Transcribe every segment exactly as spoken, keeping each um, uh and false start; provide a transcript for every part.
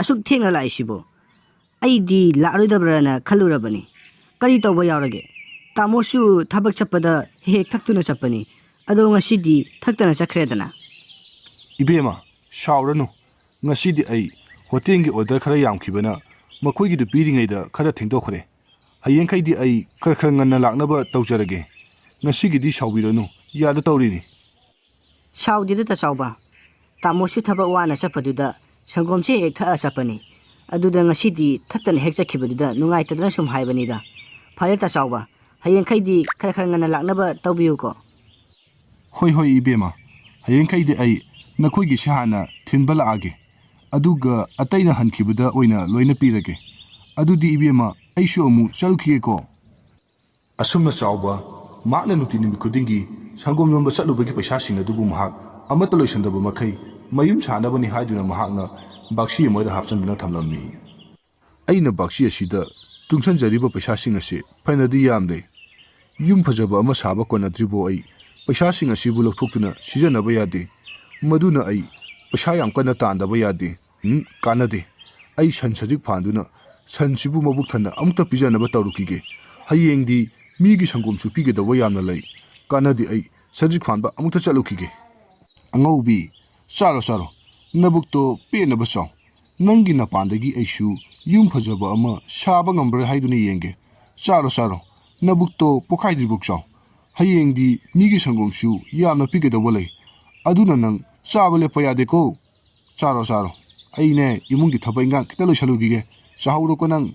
ꯑꯁꯨꯛ ꯊꯦꯡꯅ ꯂꯥꯛꯏꯁꯤꯕꯣ? ꯑꯩꯗꯤ ꯂꯥꯛꯂꯣꯏꯗꯕ꯭ꯔꯥꯅ ꯈꯜꯂꯨꯔꯕꯅꯤ꯫ ꯀꯔꯤ ꯇꯧꯕ ꯌꯥꯎꯔꯒꯦ? ꯇꯥꯃꯣꯁꯨ ꯊꯕꯛ ꯆꯠꯄꯗ ꯍꯦꯛ ꯍꯦꯛ ꯊꯛꯇꯨꯅ ꯆꯠꯄꯅꯤ꯫ ꯑꯗꯣ ꯉꯁꯤꯗꯤ ꯊꯛꯇꯅ ꯆꯠꯈ꯭ꯔꯦꯗꯅ꯫ ꯏꯕꯦꯝꯃ, ꯁꯥꯎꯔꯅꯨ꯫ ꯉꯁꯤꯗꯤ ꯑꯩ ꯍꯣꯇꯦꯜꯒꯤ ꯑꯣꯔꯗꯔ ꯈꯔ ꯌꯥꯝꯈꯤꯕꯅ ꯃꯈꯣꯏꯒꯤꯗꯨ ꯄꯤꯔꯤꯉꯩꯗ ꯈꯔ ꯊꯦꯡꯗꯣꯛꯈ꯭ꯔꯦ꯫ ꯍꯌꯦꯡꯈꯩꯗꯤ ꯑꯩ ꯈꯔ ꯈꯔ ꯉꯟꯅ ꯂꯥꯛꯅꯕ ꯇꯧꯖꯔꯒꯦ꯫ ꯉꯁꯤꯒꯤꯗꯤ ꯁꯥꯎꯕꯤꯔꯅꯨ, ꯌꯥꯗ ꯇꯧꯔꯤꯅꯤ꯫ ꯁꯥꯎꯗꯦꯗ ꯇꯥꯆꯥꯎꯕ꯫ ꯇꯥꯃꯣꯁꯨ ꯊꯕꯛ ꯋꯥꯅ ꯆꯠꯄꯗꯨꯗ ꯁꯪꯒꯣꯝꯁꯦ ꯍꯦꯛ ꯊꯛꯑ ꯆꯠꯄꯅꯤ꯫ ꯑꯗꯨꯗ ꯉꯁꯤꯗꯤ ꯊꯛꯇꯅ ꯍꯦꯛ ꯆꯠꯈꯤꯕꯗꯨꯗ ꯅꯨꯡꯉꯥꯏꯇꯗꯅ ꯁꯨꯝ ꯍꯥꯏꯕꯅꯤꯗ꯫ ꯐꯔꯦ ꯇꯥꯆꯥꯎꯕ, ꯍꯌꯦꯡꯈꯩꯗꯤ ꯈꯔ ꯈꯔ ꯉꯟꯅ ꯂꯥꯛꯅꯕ ꯇꯧꯕꯤꯌꯨꯀꯣ꯫ ꯍꯣꯏ, ꯍꯣꯏ, ꯏꯕꯦꯝꯃ꯫ ꯍꯌꯦꯡꯈꯩꯗꯤ ꯑꯩ ꯅꯈꯣꯏꯒꯤꯁꯦ ꯍꯥꯟꯅ ꯊꯤꯟꯕ ꯂꯥꯛꯑꯒꯦ꯫ ꯑꯗꯨꯒ ꯑꯇꯩꯅ ꯍꯟꯈꯤꯕꯗ ꯑꯣꯏꯅ ꯂꯣꯏꯅ ꯄꯤꯔꯒꯦ꯫ ꯑꯗꯨꯗꯤ ꯏꯕꯦꯝꯃ, ꯑꯩꯁꯨ ꯑꯃꯨꯛ ꯆꯠꯂꯨꯈꯤꯒꯦꯀꯣ꯫ ꯑꯁꯨꯝꯅ ꯆꯥꯎꯕ ꯃꯍꯥꯛꯅ ꯅꯨꯡꯇꯤ ꯅꯨꯃꯤꯠ ꯈꯨꯗꯤꯡꯒꯤ ꯁꯪꯒꯣꯝ ꯌꯣꯟꯕ ꯆꯠꯂꯨꯕꯒꯤ ꯄꯩꯁꯥꯁꯤꯡ ꯑꯗꯨꯕꯨ ꯃꯍꯥꯛ ꯑꯃꯠꯇ ꯂꯣꯏꯁꯤꯟꯗꯕꯃꯈꯩ ꯃꯌꯨꯝ ꯁꯥꯅꯕꯅꯤ ꯍꯥꯏꯗꯨꯅ ꯃꯍꯥꯛꯅ ꯕꯥꯛꯁꯤ ꯑꯃꯗ ꯍꯥꯞꯆꯤꯟꯗꯨꯅ ꯊꯝꯂꯝꯃꯤ꯫ ꯑꯩꯅ ꯕꯥꯛꯁꯤ ꯑꯁꯤꯗ ꯇꯨꯡꯁꯤꯟꯖꯔꯤꯕ ꯄꯩꯁꯥꯁꯤꯡ ꯑꯁꯤ ꯐꯅꯗꯤ ꯌꯥꯝꯂꯦ꯫ ꯌꯨꯝ ꯐꯖꯕ ꯑꯃ ꯁꯥꯕ ꯀꯣꯟꯅꯗ꯭ꯔꯤꯕꯣ ꯑꯩ ꯄꯩꯁꯥꯁꯤꯡ ꯑꯁꯤꯕꯨ ꯂꯧꯊꯣꯛꯇꯨꯅ ꯁꯤꯖꯤꯟꯅꯕ ꯌꯥꯗꯦ꯫ ꯃꯗꯨꯅ ꯑꯩ ꯄꯩꯁꯥ ꯌꯥꯝ ꯀꯟꯅ ꯇꯥꯟꯗꯕ ꯌꯥꯗꯦ꯫ ꯎꯝ, ꯀꯥꯟꯅꯗꯦ꯫ ꯑꯩ ꯁꯟ ꯁꯖꯤꯛ ꯐꯥꯟꯗꯨꯅ ꯁꯟꯁꯤꯕꯨ ꯃꯕꯨꯛ ꯊꯟꯅ ꯑꯃꯨꯛꯇ ꯄꯤꯖꯅꯕ ꯇꯧꯔꯨꯈꯤꯒꯦ꯫ ꯍꯌꯦꯡꯗꯤ ꯃꯤꯒꯤ ꯁꯪꯒꯣꯝꯁꯨ ꯄꯤꯒꯗꯧꯕ ꯌꯥꯝꯅ ꯂꯩ꯫ ꯀꯥꯟꯅꯗꯦ, ꯑꯩ ꯁꯖꯤꯛ ꯐꯥꯟꯕ ꯑꯃꯨꯛꯇ ꯆꯠꯂꯨꯈꯤꯒꯦ꯫ ꯑꯉꯧꯕꯤ, ꯆꯥꯔꯣ, ꯆꯥꯔꯣ꯫ ꯅꯕꯨꯛꯇꯣ ꯄꯦꯟꯅꯕ ꯆꯥꯎ꯫ ꯅꯪꯒꯤ ꯅꯄꯥꯟꯗꯒꯤ ꯑꯩꯁꯨ ꯌꯨꯝ ꯐꯖꯕ ꯑꯃ ꯁꯥꯕ ꯉꯝꯕ꯭ꯔꯥ ꯍꯥꯏꯗꯨꯅ ꯌꯦꯡꯒꯦ꯫ ꯆꯥꯔꯣ, ꯆꯥꯔꯣ꯫ ꯅꯕꯨꯛꯇꯣ ꯄꯣꯛꯈꯥꯏꯗ꯭ꯔꯤꯕꯣꯛ ꯆꯥꯎ꯫ ꯍꯌꯦꯡꯗꯤ ꯃꯤꯒꯤ ꯁꯪꯒꯣꯝꯁꯨ ꯌꯥꯝꯅ ꯄꯤꯒꯗꯧꯕ ꯂꯩ꯫ ꯑꯗꯨꯅ ꯅꯪ ꯆꯥꯕ ꯂꯦꯞꯄ ꯌꯥꯗꯦꯀꯣ꯫ ꯆꯥꯔꯣ, ꯆꯥꯔꯣ꯫ ꯑꯩꯅꯦ ꯏꯃꯨꯡꯒꯤ ꯊꯕꯛ ꯏꯟꯈꯥꯡ ꯈꯤꯇ ꯂꯣꯏꯁꯜꯂꯨꯈꯤꯒꯦ꯫ ꯆꯥꯍꯧꯔꯣꯀꯣ ꯅꯪ꯫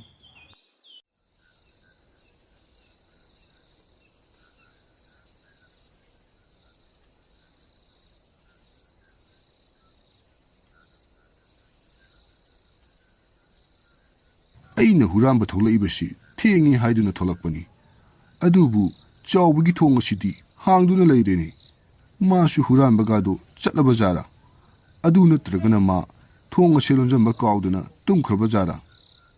ꯑꯩꯅ ꯍꯨꯔꯥꯟꯕ ꯊꯣꯛꯂꯛꯏꯕꯁꯤ ꯊꯦꯡꯉꯤ ꯍꯥꯏꯗꯨꯅ ꯊꯣꯛꯂꯛꯄꯅꯤ꯫ ꯑꯗꯨꯕꯨ ꯆꯥꯎꯕꯒꯤ ꯊꯣꯡ ꯑꯁꯤꯗꯤ ꯍꯥꯡꯗꯨꯅ ꯂꯩꯔꯦꯅꯦ꯫ ꯃꯥꯁꯨ ꯍꯨꯔꯥꯟꯕꯒꯗꯣ ꯆꯠꯂꯕ ꯖꯥꯔꯥ? ꯑꯗꯨ ꯅꯠꯇ꯭ꯔꯒꯅ ꯃꯥ ꯊꯣꯡ ꯑꯁꯦ ꯂꯣꯟꯖꯟꯕ ꯀꯥꯎꯗꯨꯅ ꯇꯨꯝꯈ꯭ꯔꯕ ꯖꯥꯔꯥ?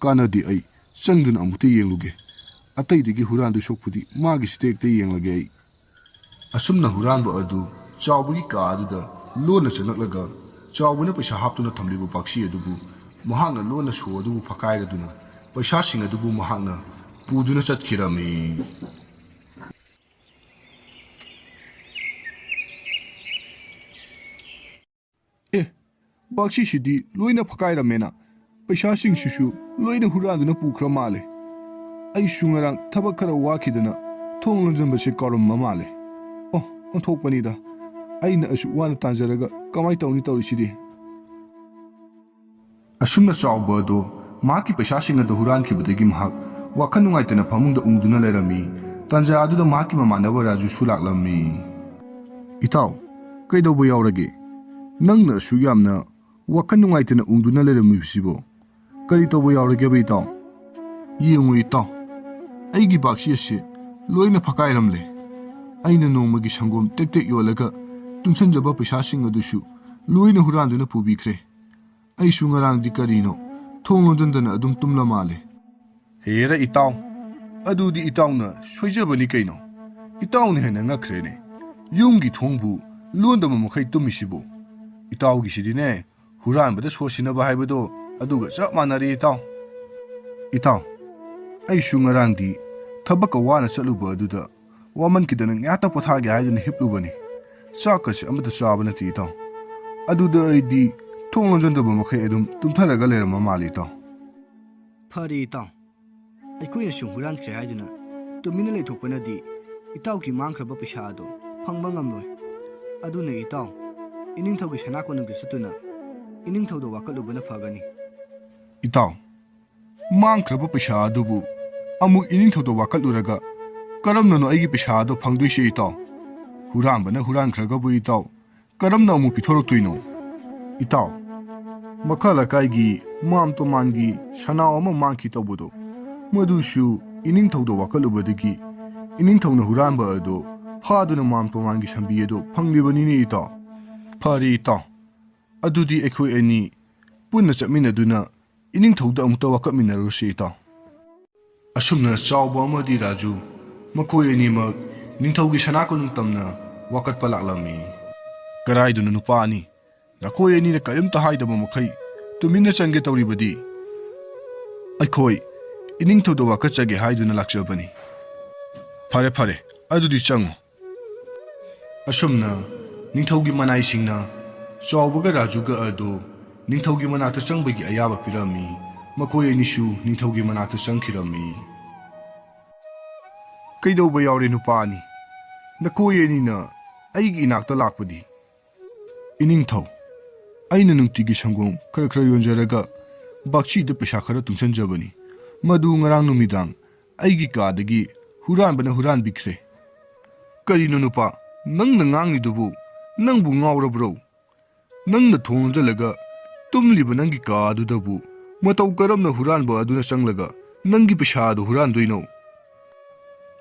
ꯀꯥꯟꯅꯗꯦ, ꯑꯩ ꯆꯪꯗꯨꯅ ꯑꯃꯨꯛꯇ ꯌꯦꯡꯂꯨꯒꯦ꯫ ꯑꯇꯩꯗꯒꯤ ꯍꯨꯔꯥꯟꯗꯣꯏ ꯁꯣꯛꯄꯨꯗꯤ ꯃꯥꯒꯤꯁꯤꯗ ꯍꯦꯛꯇ ꯌꯦꯡꯂꯒꯦ ꯑꯩ꯫ ꯑꯁꯨꯝꯅ ꯍꯨꯔꯥꯟꯕ ꯑꯗꯨ ꯆꯥꯎꯕꯒꯤ ꯀꯥ ꯑꯗꯨꯗ ꯂꯣꯟꯅ ꯆꯪꯂꯛꯂꯒ ꯆꯥꯎꯕꯅ ꯄꯩꯁꯥ ꯍꯥꯞꯇꯨꯅ ꯊꯝꯂꯤꯕ ꯕꯥꯛꯁꯤ ꯑꯗꯨꯕꯨ ꯃꯍꯥꯛꯅ ꯂꯣꯟꯅ ꯁꯣ ꯑꯗꯨꯕꯨ ꯐꯛꯀꯥꯏꯔꯗꯨꯅ ꯄꯩꯁꯥꯁꯤꯡ ꯑꯗꯨꯕꯨ ꯃꯍꯥꯛꯅ ꯄꯨꯗꯨꯅ ꯆꯠꯈꯤꯔꯝꯃꯤ꯫ ꯑꯦ, ꯕꯥꯛꯁꯤꯁꯤꯗꯤ ꯂꯣꯏꯅ ꯐꯛꯀꯥꯏꯔꯝꯃꯦꯅ꯫ ꯄꯩꯁꯥꯁꯤꯡꯁꯤꯁꯨ ꯂꯣꯏꯅ ꯍꯨꯔꯥꯟꯗꯨꯅ ꯄꯨꯈ꯭ꯔ ꯃꯥꯜꯂꯦ꯫ ꯑꯩꯁꯨ ꯉꯔꯥꯡ ꯊꯕꯛ ꯈꯔ ꯋꯥꯈꯤꯗꯅ ꯊꯣꯡ ꯂꯣꯟꯖꯟꯕꯁꯦ ꯀꯥꯎꯔꯝꯕ ꯃꯥꯜꯂꯦ꯫ ꯑꯣ, ꯑꯣꯟꯊꯣꯛꯄꯅꯤꯗ꯫ ꯑꯩꯅ ꯑꯁꯨꯛ ꯋꯥꯅ ꯇꯥꯟꯖꯔꯒ ꯀꯃꯥꯏ ꯇꯧꯅꯤ ꯇꯧꯔꯤꯁꯤꯗꯤ? ꯑꯁꯨꯝꯅ ꯆꯥꯎꯕ ꯑꯗꯣ ꯃꯍꯥꯛꯀꯤ ꯄꯩꯁꯥꯁꯤꯡ ꯑꯗꯨ ꯍꯨꯔꯥꯟꯈꯤꯕꯗꯒꯤ ꯃꯍꯥꯛ ꯋꯥꯈꯜ ꯅꯨꯡꯉꯥꯏꯇꯅ ꯐꯃꯨꯡꯗ ꯎꯪꯗꯨꯅ ꯂꯩꯔꯝꯃꯤ꯫ ꯇꯥꯟꯖꯥ ꯑꯗꯨꯗ ꯃꯍꯥꯛꯀꯤ ꯃꯃꯥꯟꯅꯕ ꯔꯥꯖꯨꯁꯨ ꯂꯥꯛꯂꯝꯃꯤ꯫ "ꯏꯇꯥꯎ, ꯀꯩꯗꯧꯕ ꯌꯥꯎꯔꯒꯦ? ꯅꯪꯅ ꯑꯁꯨꯛ ꯌꯥꯝꯅ ꯋꯥꯈꯜ ꯅꯨꯡꯉꯥꯏꯇꯅ ꯎꯪꯗꯨꯅ ꯂꯩꯔꯝꯃꯤꯕꯁꯤꯕꯣ? ꯀꯔꯤ ꯇꯧꯕ ꯌꯥꯎꯔꯒꯦꯕ ꯏꯇꯥꯎ?" "ꯌꯦꯡꯉꯨ ꯏꯇꯥꯎ, ꯑꯩꯒꯤ ꯕꯥꯛꯁꯤ ꯑꯁꯤ ꯂꯣꯏꯅ ꯐꯛꯀꯥꯏꯔꯝꯂꯦ꯫ ꯑꯩꯅ ꯅꯣꯡꯃꯒꯤ ꯁꯪꯒꯣꯝ ꯇꯦꯛ ꯇꯦꯛ ꯌꯣꯜꯂꯒ ꯇꯨꯡꯁꯟꯖꯕ ꯄꯩꯁꯥꯁꯤꯡ ꯑꯗꯨꯁꯨ ꯂꯣꯏꯅ ꯍꯨꯔꯥꯟꯗꯨꯅ ꯄꯨꯕꯤꯈ꯭ꯔꯦ꯫ ꯑꯩꯁꯨ ꯉꯔꯥꯡꯗꯤ ꯀꯔꯤꯅꯣ ꯊꯣꯡ ꯂꯣꯟꯖꯟꯗꯅ ꯑꯗꯨꯝ ꯇꯨꯝꯂ ꯃꯥꯜꯂꯦ꯫" "ꯍꯦꯔꯥ ꯏꯇꯥꯎ, ꯑꯗꯨꯗꯤ ꯏꯇꯥꯎꯅ ꯁꯣꯏꯖꯕꯅꯤ ꯀꯩꯅꯣ꯫ ꯏꯇꯥꯎꯅ ꯍꯦꯟꯅ ꯉꯛꯈ꯭ꯔꯦꯅꯦ꯫ ꯌꯨꯝꯒꯤ ꯊꯣꯡꯕꯨ ꯂꯣꯟꯗꯕ ꯃꯈꯩ ꯇꯨꯝꯃꯤꯁꯤꯕꯨ꯫ ꯏꯇꯥꯎꯒꯤꯁꯤꯗꯤꯅꯦ, ꯍꯨꯔꯥꯟꯕꯗ ꯁꯣ ꯁꯤꯟꯅꯕ ꯍꯥꯏꯕꯗꯣ ꯑꯗꯨꯒ ꯆꯞ ꯃꯥꯟꯅꯔꯦ ꯏꯇꯥꯎ꯫" "ꯏꯇꯥꯎ, ꯑꯩꯁꯨ ꯉꯔꯥꯡꯗꯤ ꯊꯕꯛꯀ ꯋꯥꯅ ꯆꯠꯂꯨꯕ ꯑꯗꯨꯗ ꯋꯥꯃꯟꯈꯤꯗꯅ ꯉꯥꯏꯍꯥꯛꯇ ꯄꯣꯊꯥꯒꯦ ꯍꯥꯏꯗꯨꯅ ꯍꯤꯞꯂꯨꯕꯅꯤ꯫ ꯆꯥꯛꯀꯁꯦ ꯑꯃꯠꯇ ꯆꯥꯕ ꯅꯠꯇꯦ ꯏꯇꯥꯎ꯫ ꯑꯗꯨꯗ ꯑꯩꯗꯤ ꯊꯣꯡ ꯂꯣꯟꯖꯟꯗꯕ ꯃꯈꯩ ꯑꯗꯨꯝ ꯇꯨꯝꯊꯔꯒ ꯂꯩꯔꯝꯕ ꯃꯥꯜꯂꯤ ꯏꯇꯥꯎ꯫" "ꯐꯔꯦ ꯏꯇꯥꯎ, ꯑꯩꯈꯣꯏꯅ ꯁꯨꯝ ꯍꯨꯔꯥꯟꯈ꯭ꯔꯦ ꯍꯥꯏꯗꯨꯅ ꯇꯨꯃꯤꯟꯅ ꯂꯩꯊꯣꯛꯄꯅꯗꯤ ꯏꯇꯥꯎꯒꯤ ꯃꯥꯡꯈ꯭ꯔꯕ ꯄꯩꯁꯥ ꯑꯗꯣ ꯐꯪꯕ ꯉꯝꯂꯣꯏ꯫ ꯑꯗꯨꯅ ꯏꯇꯥꯎ, ꯏꯅꯤꯡꯊꯧꯒꯤ ꯁꯅꯥ ꯀꯣꯅꯨꯡꯗ ꯆꯠꯇꯨꯅ ꯏꯅꯤꯡꯊꯧꯗ ꯋꯥꯀꯠꯂꯨꯕꯅ ꯐꯒꯅꯤ꯫" "ꯏꯇꯥꯎ, ꯃꯥꯡꯈ꯭ꯔꯕ ꯄꯩꯁꯥ ꯑꯗꯨꯕꯨ ꯑꯃꯨꯛ ꯏꯅꯤꯡꯊꯧꯗ ꯋꯥꯀꯠꯂꯨꯔꯒ ꯀꯔꯝꯅꯅꯣ ꯑꯩꯒꯤ ꯄꯩꯁꯥ ꯑꯗꯣ ꯐꯪꯗꯣꯏꯁꯦ ꯏꯇꯥꯎ? ꯍꯨꯔꯥꯟꯕꯅ ꯍꯨꯔꯥꯟꯈ꯭ꯔꯒꯕꯨ ꯏꯇꯥꯎ, ꯀꯔꯝꯅ ꯑꯃꯨꯛ ꯄꯤꯊꯣꯔꯛꯇꯣꯏꯅꯣ? ꯏꯇꯥꯎ, ꯃꯈꯥ ꯂꯩꯀꯥꯏꯒꯤ ꯃꯥꯝ ꯇꯣꯃꯥꯟꯒꯤ ꯁꯅꯥꯎ ꯑꯃ ꯃꯥꯡꯈꯤ ꯇꯧꯕꯗꯣ, ꯃꯗꯨꯁꯨ ꯏꯅꯤꯡꯊꯧꯗ ꯋꯥꯀꯠꯂꯨꯕꯗꯒꯤ ꯏꯅꯤꯡꯊꯧꯅ ꯍꯨꯔꯥꯟꯕ ꯑꯗꯣ ꯐꯥꯗꯨꯅ ꯃꯥꯟ ꯇꯣꯉꯥꯟꯒꯤ ꯁꯝꯕꯤ ꯑꯗꯨ ꯐꯪꯂꯤꯕꯅꯤꯅꯦ ꯏꯇꯥꯎ꯫ ꯐꯔꯦ ꯏꯇꯥꯎ, ꯑꯗꯨꯗꯤ ꯑꯩꯈꯣꯏ ꯑꯅꯤ ꯄꯨꯟꯅ ꯆꯠꯃꯤꯟꯅꯗꯨꯅ ꯏꯅꯤꯡꯊꯧꯗ ꯑꯃꯨꯛꯇ ꯋꯥꯀꯠꯃꯤꯟꯅꯔꯨꯁꯤ ꯏꯇꯥꯎ꯫ ꯑꯁꯨꯝꯅ ꯆꯥꯎꯕ ꯑꯃꯗꯤ ꯔꯥꯖꯨ ꯃꯈꯣꯏ ꯑꯅꯤꯃꯛ ꯅꯤꯡꯊꯧꯒꯤ ꯁꯅꯥ ꯀꯣꯅꯨꯡ ꯇꯝꯅ ꯋꯥꯀꯠꯄ ꯂꯥꯛꯂꯝꯃꯤ꯫ ꯀꯔꯥꯏꯗꯅꯣ ꯅꯨꯄꯥ ꯑꯅꯤ? ꯅꯈꯣꯏ ꯑꯅꯤꯅ ꯀꯔꯤꯝꯇ ꯍꯥꯏꯗꯕ ꯃꯈꯩ ꯇꯨꯃꯤꯟꯅ ꯆꯪꯒꯦ ꯇꯧꯔꯤꯕꯗꯤ? ꯑꯩꯈꯣꯏ ꯏꯅꯤꯡꯊꯧꯗ ꯋꯥꯀꯠꯆꯒꯦ ꯍꯥꯏꯗꯨꯅ ꯂꯥꯛꯆꯕꯅꯤ꯫ ꯐꯔꯦ ꯐꯔꯦ, ꯑꯗꯨꯗꯤ ꯆꯪꯉꯨ꯫ ꯑꯁꯨꯝꯅ ꯅꯤꯡꯊꯧꯒꯤ ꯃꯅꯥꯏꯁꯤꯡꯅ ꯆꯥꯎꯕꯒ ꯔꯥꯖꯨꯒ ꯑꯗꯨ ꯅꯤꯡꯊꯧꯒꯤ ꯃꯅꯥꯛꯇ ꯆꯪꯕꯒꯤ ꯑꯌꯥꯕ ꯄꯤꯔꯝꯃꯤ꯫ ꯃꯈꯣꯏ ꯑꯅꯤꯁꯨ ꯅꯤꯡꯊꯧꯒꯤ ꯃꯅꯥꯛꯇ ꯆꯪꯈꯤꯔꯝꯃꯤ꯫ ꯀꯩꯗꯧꯕ ꯌꯥꯎꯔꯦ ꯅꯨꯄꯥ ꯑꯅꯤ? ꯅꯈꯣꯏ ꯑꯅꯤꯅ ꯑꯩꯒꯤ ꯏꯅꯥꯛꯇ ꯂꯥꯛꯄꯗꯤ? ꯏꯅꯤꯡꯊꯧ, ꯑꯩꯅ ꯅꯨꯡꯇꯤꯒꯤ ꯁꯪꯒꯣꯝ ꯈꯔ ꯈꯔ ꯌꯣꯟꯖꯔꯒ ꯕꯥꯛꯁꯤꯗ ꯄꯩꯁꯥ ꯈꯔ ꯇꯨꯡꯁꯤꯟꯖꯕꯅꯤ꯫ ꯃꯗꯨ ꯉꯔꯥꯡ ꯅꯨꯃꯤꯗꯥꯡ ꯑꯩꯒꯤ ꯀꯥꯗꯒꯤ ꯍꯨꯔꯥꯟꯕꯅ ꯍꯨꯔꯥꯟꯕꯤꯈ꯭ꯔꯦ꯫ ꯀꯔꯤꯅꯣ ꯅꯨꯄꯥ, ꯅꯪꯅ ꯉꯥꯡꯂꯤꯗꯨꯕꯨ? ꯅꯪꯕꯨ ꯉꯥꯎꯔꯕ꯭ꯔꯣ? ꯅꯪꯅ ꯊꯣꯡ ꯂꯣꯟꯖꯜꯂꯒ ꯇꯨꯝꯂꯤꯕ ꯅꯪꯒꯤ ꯀꯥ ꯑꯗꯨꯗꯕꯨ ꯃꯇꯧ ꯀꯔꯝꯅ ꯍꯨꯔꯥꯟꯕ ꯑꯗꯨꯅ ꯆꯪꯂꯒ ꯅꯪꯒꯤ ꯄꯩꯁꯥ ꯑꯗꯨ ꯍꯨꯔꯥꯟꯗꯣꯏꯅꯣ?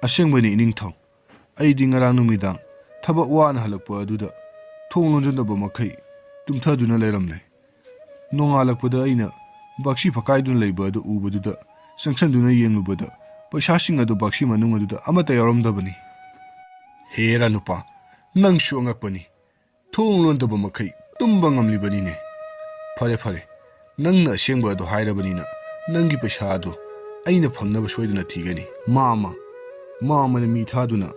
ꯑꯁꯦꯡꯕꯅꯤ ꯏꯅꯤꯡꯊꯧ, ꯑꯩꯗꯤ ꯉꯔꯥꯡ ꯅꯨꯃꯤꯗꯥꯡ ꯊꯕꯛ ꯋꯥꯅ ꯍꯜꯂꯛꯄ ꯑꯗꯨꯗ ꯊꯣꯡ ꯂꯣꯟꯖꯟꯗꯕ ꯃꯈꯩ ꯇꯨꯝꯊꯗꯨꯅ ꯂꯩꯔꯝꯂꯦ꯫ ꯅꯣꯡꯉꯥꯜꯂꯛꯄꯗ ꯑꯩꯅ ꯕꯥꯛꯁꯤ ꯐꯛꯀꯥꯏꯗꯨꯅ ꯂꯩꯕ ꯑꯗꯨ ꯎꯕꯗꯨꯗ ꯆꯪꯁꯟꯗꯨꯅ ꯌꯦꯡꯂꯨꯕꯗ ꯄꯩꯁꯥꯁꯤꯡ ꯑꯗꯨ ꯕꯥꯛꯁꯤ ꯃꯅꯨꯡ ꯑꯗꯨꯗ ꯑꯃꯠꯇ ꯌꯥꯎꯔꯝꯗꯕꯅꯤ꯫ ꯍꯦꯔꯥ ꯅꯨꯄꯥ, ꯅꯪꯁꯨ ꯑꯉꯛꯄꯅꯤ꯫ ꯊꯣꯡ ꯂꯣꯟꯗꯕ ꯃꯈꯩ ꯇꯨꯝꯕ ꯉꯝꯂꯤꯕꯅꯤꯅꯦ꯫ ꯐꯔꯦ ꯐꯔꯦ, ꯅꯪꯅ ꯑꯁꯦꯡꯕ ꯑꯗꯨ ꯍꯥꯏꯔꯕꯅꯤꯅ ꯅꯪꯒꯤ ꯄꯩꯁꯥ ꯑꯗꯨ ꯑꯩꯅ ꯐꯪꯅꯕ ꯁꯣꯏꯗꯅ ꯊꯤꯒꯅꯤ꯫ ꯃꯥꯃ, ꯃꯥꯃꯅ ꯃꯤ ꯊꯥꯗꯨꯅ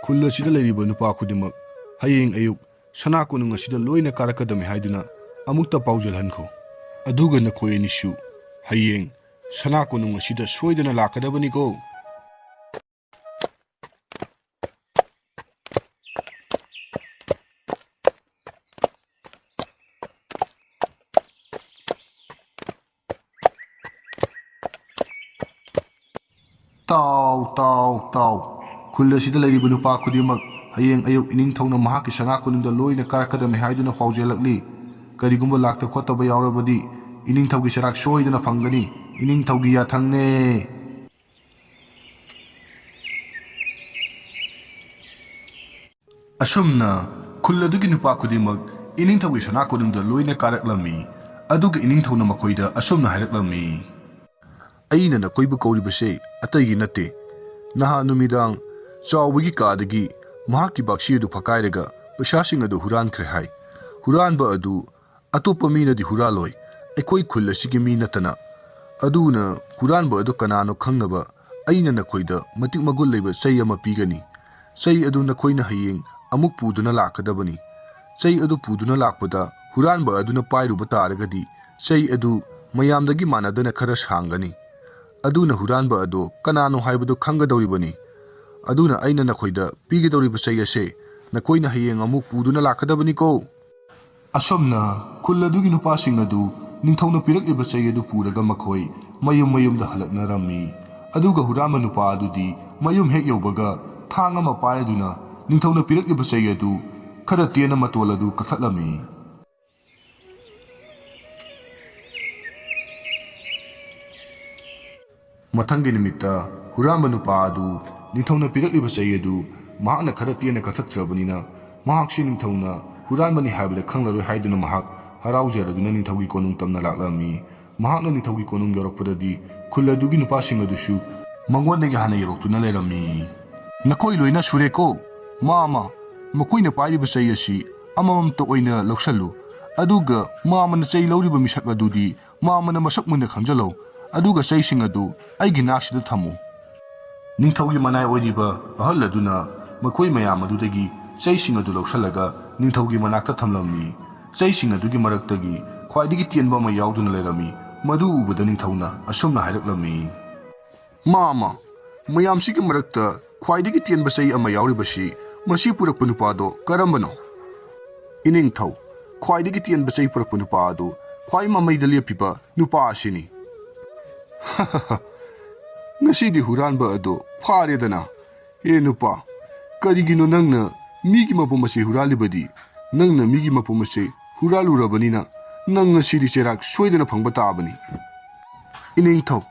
ꯈꯨꯜ ꯑꯁꯤꯗ ꯂꯩꯔꯤꯕ ꯅꯨꯄꯥ ꯈꯨꯗꯤꯡꯃꯛ ꯍꯌꯦꯡ ꯑꯌꯨꯛ ꯁꯅꯥ ꯀꯣꯅꯨꯡ ꯑꯁꯤꯗ ꯂꯣꯏꯅ ꯀꯥꯔꯛꯀꯗꯕꯅꯤ ꯍꯥꯏꯗꯨꯅ ꯑꯃꯨꯛꯇ ꯄꯥꯎꯖꯦꯜꯍꯟꯈꯣ꯫ ꯑꯗꯨꯒ ꯅꯈꯣꯏ ꯑꯅꯤꯁꯨ ꯍꯌꯦꯡ ꯁꯅꯥ ꯀꯣꯅꯨꯡ ꯑꯁꯤꯗ ꯁꯣꯏꯗꯅ ꯂꯥꯛꯀꯗꯕꯅꯤꯀꯣ꯫ ꯇꯥꯎ, ꯇꯥꯎ, ꯇꯥꯎ꯫ ꯈꯨꯜ ꯑꯁꯤꯗ ꯂꯩꯔꯤꯕ ꯅꯨꯄꯥ ꯈꯨꯗꯤꯡꯃꯛ ꯍꯌꯦꯡ ꯑꯌꯨꯛ ꯏꯅꯤꯡꯊꯧꯅ ꯃꯍꯥꯛꯀꯤ ꯁꯅꯥ ꯀꯣꯅꯨꯡꯗ ꯂꯣꯏꯅ ꯀꯥꯔꯛꯀꯗꯕꯅꯤ ꯍꯥꯏꯗꯨꯅ ꯄꯥꯎꯖꯦꯜꯂꯛꯂꯤ꯫ ꯀꯔꯤꯒꯨꯝꯕ ꯂꯥꯛꯇ ꯈꯣꯠꯇꯕ ꯌꯥꯎꯔꯕꯗꯤ ꯏꯅꯤꯡꯊꯧꯒꯤ ꯆꯩꯔꯥꯛ ꯁꯣꯏꯗꯅ ꯐꯪꯒꯅꯤ꯫ ꯏꯅꯤꯡꯊꯧꯒꯤ ꯌꯥꯊꯪꯅꯦ꯫ ꯑꯁꯨꯝꯅ ꯈꯨꯜ ꯑꯗꯨꯒꯤ ꯅꯨꯄꯥ ꯈꯨꯗꯤꯡꯃꯛ ꯏꯅꯤꯡꯊꯧꯒꯤ ꯁꯅꯥ ꯀꯣꯅꯨꯡꯗ ꯂꯣꯏꯅ ꯀꯥꯔꯛꯂꯝꯃꯤ꯫ ꯑꯗꯨꯒ ꯏꯅꯤꯡꯊꯧꯅ ꯃꯈꯣꯏꯗ ꯑꯁꯨꯝꯅ ꯍꯥꯏꯔꯛꯂꯝꯃꯤ, "ꯑꯩꯅ ꯅꯈꯣꯏꯕꯨ ꯀꯧꯔꯤꯕꯁꯦ ꯑꯇꯩꯒꯤ ꯅꯠꯇꯦ꯫ ꯅꯍꯥꯟ ꯅꯨꯃꯤꯗꯥꯡ ꯆꯥꯎꯕꯒꯤ ꯀꯥꯗꯒꯤ ꯃꯍꯥꯛꯀꯤ ꯕꯥꯛꯁꯤ ꯑꯗꯨ ꯐꯛꯀꯥꯏꯔꯒ ꯄꯩꯁꯥꯁꯤꯡ ꯑꯗꯨ ꯍꯨꯔꯥꯟꯈ꯭ꯔꯦ ꯍꯥꯏ꯫ ꯍꯨꯔꯥꯟꯕ ꯑꯗꯨ ꯑꯇꯣꯞꯄ ꯃꯤꯅꯗꯤ ꯍꯨꯔꯥꯜꯂꯣꯏ, ꯑꯩꯈꯣꯏ ꯈꯨꯜ ꯑꯁꯤꯒꯤ ꯃꯤ ꯅꯠꯇꯅ꯫ ꯑꯗꯨꯅ ꯍꯨꯔꯥꯟꯕ ꯑꯗꯨ ꯀꯅꯥꯅꯣ ꯈꯪꯅꯕ ꯑꯩꯅ ꯅꯈꯣꯏꯗ ꯃꯇꯤꯛ ꯃꯒꯨꯟ ꯂꯩꯕ ꯆꯩ ꯑꯃ ꯄꯤꯒꯅꯤ꯫ ꯆꯩ ꯑꯗꯨ ꯅꯈꯣꯏꯅ ꯍꯌꯦꯡ ꯑꯃꯨꯛ ꯄꯨꯗꯨꯅ ꯂꯥꯛꯀꯗꯕꯅꯤ꯫ ꯆꯩ ꯑꯗꯨ ꯄꯨꯗꯨꯅ ꯂꯥꯛꯄꯗ ꯍꯨꯔꯥꯟꯕ ꯑꯗꯨꯅ ꯄꯥꯏꯔꯨꯕ ꯇꯥꯔꯒꯗꯤ ꯆꯩ ꯑꯗꯨ ꯃꯌꯥꯝꯗꯒꯤ ꯃꯥꯟꯅꯗꯅ ꯈꯔ ꯁꯥꯡꯒꯅꯤ꯫ ꯑꯗꯨꯅ ꯍꯨꯔꯥꯟꯕ ꯑꯗꯨ ꯀꯅꯥꯅꯣ ꯍꯥꯏꯕꯗꯨ ꯈꯪꯒꯗꯧꯔꯤꯕꯅꯤ꯫ ꯑꯗꯨꯅ ꯑꯩꯅ ꯅꯈꯣꯏꯗ ꯄꯤꯒꯗꯧꯔꯤꯕ ꯆꯩ ꯑꯁꯦ ꯅꯈꯣꯏꯅ ꯍꯌꯦꯡ ꯑꯃꯨꯛ ꯄꯨꯗꯨꯅ ꯂꯥꯛꯀꯗꯕꯅꯤꯀꯣ꯫" ꯑꯁꯨꯝꯅ ꯈꯨꯜ ꯑꯗꯨꯒꯤ ꯅꯨꯄꯥꯁꯤꯡ ꯑꯗꯨ ꯅꯤꯡꯊꯧꯅ ꯄꯤꯔꯛꯂꯤꯕ ꯆꯩ ꯑꯗꯨ ꯄꯨꯔꯒ ꯃꯈꯣꯏ ꯃꯌꯨꯝ ꯃꯌꯨꯝꯗ ꯍꯜꯂꯛꯅꯔꯝꯃꯤ꯫ ꯑꯗꯨꯒ ꯍꯨꯔꯥꯟꯕ ꯅꯨꯄꯥ ꯑꯗꯨꯗꯤ ꯃꯌꯨꯝ ꯍꯦꯛ ꯌꯧꯕꯒ ꯊꯥꯡ ꯑꯃ ꯄꯥꯏꯔꯗꯨꯅ ꯅꯤꯡꯊꯧꯅ ꯄꯤꯔꯛꯂꯤꯕ ꯆꯩ ꯑꯗꯨ ꯈꯔ ꯇꯦꯟꯅ ꯃꯇꯣꯜ ꯑꯗꯨ ꯀꯛꯊꯠꯂꯝꯃꯤ꯫ ꯃꯊꯪꯒꯤ ꯅꯨꯃꯤꯠꯇ ꯍꯨꯔꯥꯟꯕ ꯅꯨꯄꯥ ꯑꯗꯨ ꯅꯤꯡꯊꯧꯅ ꯄꯤꯔꯛꯂꯤꯕ ꯆꯩ ꯑꯗꯨ ꯃꯍꯥꯛꯅ ꯈꯔ ꯇꯦꯟꯅ ꯀꯛꯊꯠꯈ꯭ꯔꯕꯅꯤꯅ, ꯃꯍꯥꯛꯁꯤ ꯅꯤꯡꯊꯧꯅ ꯍꯨꯔꯥꯟꯕꯅꯤ ꯍꯥꯏꯕꯗ ꯈꯪꯂꯔꯣꯏ ꯍꯥꯏꯗꯨꯅ ꯃꯍꯥꯛ ꯍꯔꯥꯎꯖꯔꯗꯨꯅ ꯅꯤꯡꯊꯧꯒꯤ ꯀꯣꯅꯨꯡ ꯇꯝꯅ ꯂꯥꯛꯂꯝꯃꯤ꯫ ꯃꯍꯥꯛꯅ ꯅꯤꯡꯊꯧꯒꯤ ꯀꯣꯅꯨꯡ ꯌꯧꯔꯛꯄꯗꯗꯤ ꯈꯨꯜ ꯑꯗꯨꯒꯤ ꯅꯨꯄꯥꯁꯤꯡ ꯑꯗꯨꯁꯨ ꯃꯉꯣꯟꯗꯒꯤ ꯍꯥꯟꯅ ꯌꯧꯔꯛꯇꯨꯅ ꯂꯩꯔꯝꯃꯤ꯫ "ꯅꯈꯣꯏ ꯂꯣꯏꯅ ꯁꯨꯔꯦꯀꯣ꯫ ꯃꯥ ꯑꯃ, ꯃꯈꯣꯏꯅ ꯄꯥꯏꯔꯤꯕ ꯆꯩ ꯑꯁꯤ ꯑꯃꯃꯝꯇ ꯑꯣꯏꯅ ꯂꯧꯁꯜꯂꯨ꯫ ꯑꯗꯨꯒ ꯃꯥ ꯑꯃꯅ ꯆꯩ ꯂꯧꯔꯤꯕ ꯃꯤꯁꯛ ꯑꯗꯨꯗꯤ ꯃꯥ ꯑꯃꯅ ꯃꯁꯛ ꯃꯨꯟꯅ ꯈꯪꯖꯜꯂꯧ꯫ ꯑꯗꯨꯒ ꯆꯩꯁꯤꯡ ꯑꯗꯨ ꯑꯩꯒꯤ ꯅꯥꯛꯁꯤꯗ ꯊꯝꯃꯨ꯫" ꯅꯤꯡꯊꯧꯒꯤ ꯃꯅꯥꯏ ꯑꯣꯏꯔꯤꯕ ꯑꯍꯜ ꯑꯗꯨꯅ ꯃꯈꯣꯏ ꯃꯌꯥꯝ ꯑꯗꯨꯗꯒꯤ ꯆꯩꯁꯤꯡ ꯑꯗꯨ ꯂꯧꯁꯤꯜꯂꯒ ꯅꯤꯡꯊꯧꯒꯤ ꯃꯅꯥꯛꯇ ꯊꯝꯂꯝꯃꯤ꯫ ꯆꯩꯁꯤꯡ ꯑꯗꯨꯒꯤ ꯃꯔꯛꯇꯒꯤ ꯈ꯭ꯋꯥꯏꯗꯒꯤ ꯇꯦꯟꯕ ꯑꯃ ꯌꯥꯎꯗꯨꯅ ꯂꯩꯔꯝꯃꯤ꯫ ꯃꯗꯨ ꯎꯕꯗ ꯅꯤꯡꯊꯧꯅ ꯑꯁꯨꯝꯅ ꯍꯥꯏꯔꯛꯂꯝꯃꯤ, "ꯃꯥ ꯑꯃ, ꯃꯌꯥꯝꯁꯤꯒꯤ ꯃꯔꯛꯇ ꯈ꯭ꯋꯥꯏꯗꯒꯤ ꯇꯦꯟꯕ ꯆꯩ ꯑꯃ ꯌꯥꯎꯔꯤꯕꯁꯤ ꯃꯁꯤ ꯄꯨꯔꯛꯄ ꯅꯨꯄꯥꯗꯣ ꯀꯔꯝꯕꯅꯣ?" "ꯏꯅꯤꯡꯊꯧ, ꯈ꯭ꯋꯥꯏꯗꯒꯤ ꯇꯦꯟꯕ ꯆꯩ ꯄꯨꯔꯛꯄ ꯅꯨꯄꯥ ꯑꯗꯨ ꯈ꯭ꯋꯥꯏ ꯃꯃꯩꯗ ꯂꯦꯞꯄꯤꯕ ꯅꯨꯄꯥ ꯑꯁꯤꯅꯤ꯫" "ꯉꯁꯤꯗꯤ ꯍꯨꯔꯥꯟꯕ ꯑꯗꯨ ꯐꯥꯔꯦꯗꯅ꯫ ꯍꯦ ꯅꯨꯄꯥ, ꯀꯔꯤꯒꯤꯅꯣ ꯅꯪꯅ ꯃꯤꯒꯤ ꯃꯄꯨꯝ ꯑꯁꯤ ꯍꯨꯔꯥꯜꯂꯤꯕꯗꯤ? ꯅꯪꯅ ꯃꯤꯒꯤ ꯃꯄꯨꯝ ꯑꯁꯤ ꯍꯨꯔꯥꯜꯂꯨꯔꯕꯅꯤꯅ ꯅꯪ ꯉꯁꯤꯗꯤ ꯆꯩꯔꯥꯛ ꯁꯣꯏꯗꯅ ꯐꯪꯕ ꯇꯥꯕꯅꯤ꯫" "ꯏꯅꯤꯡꯊꯧ,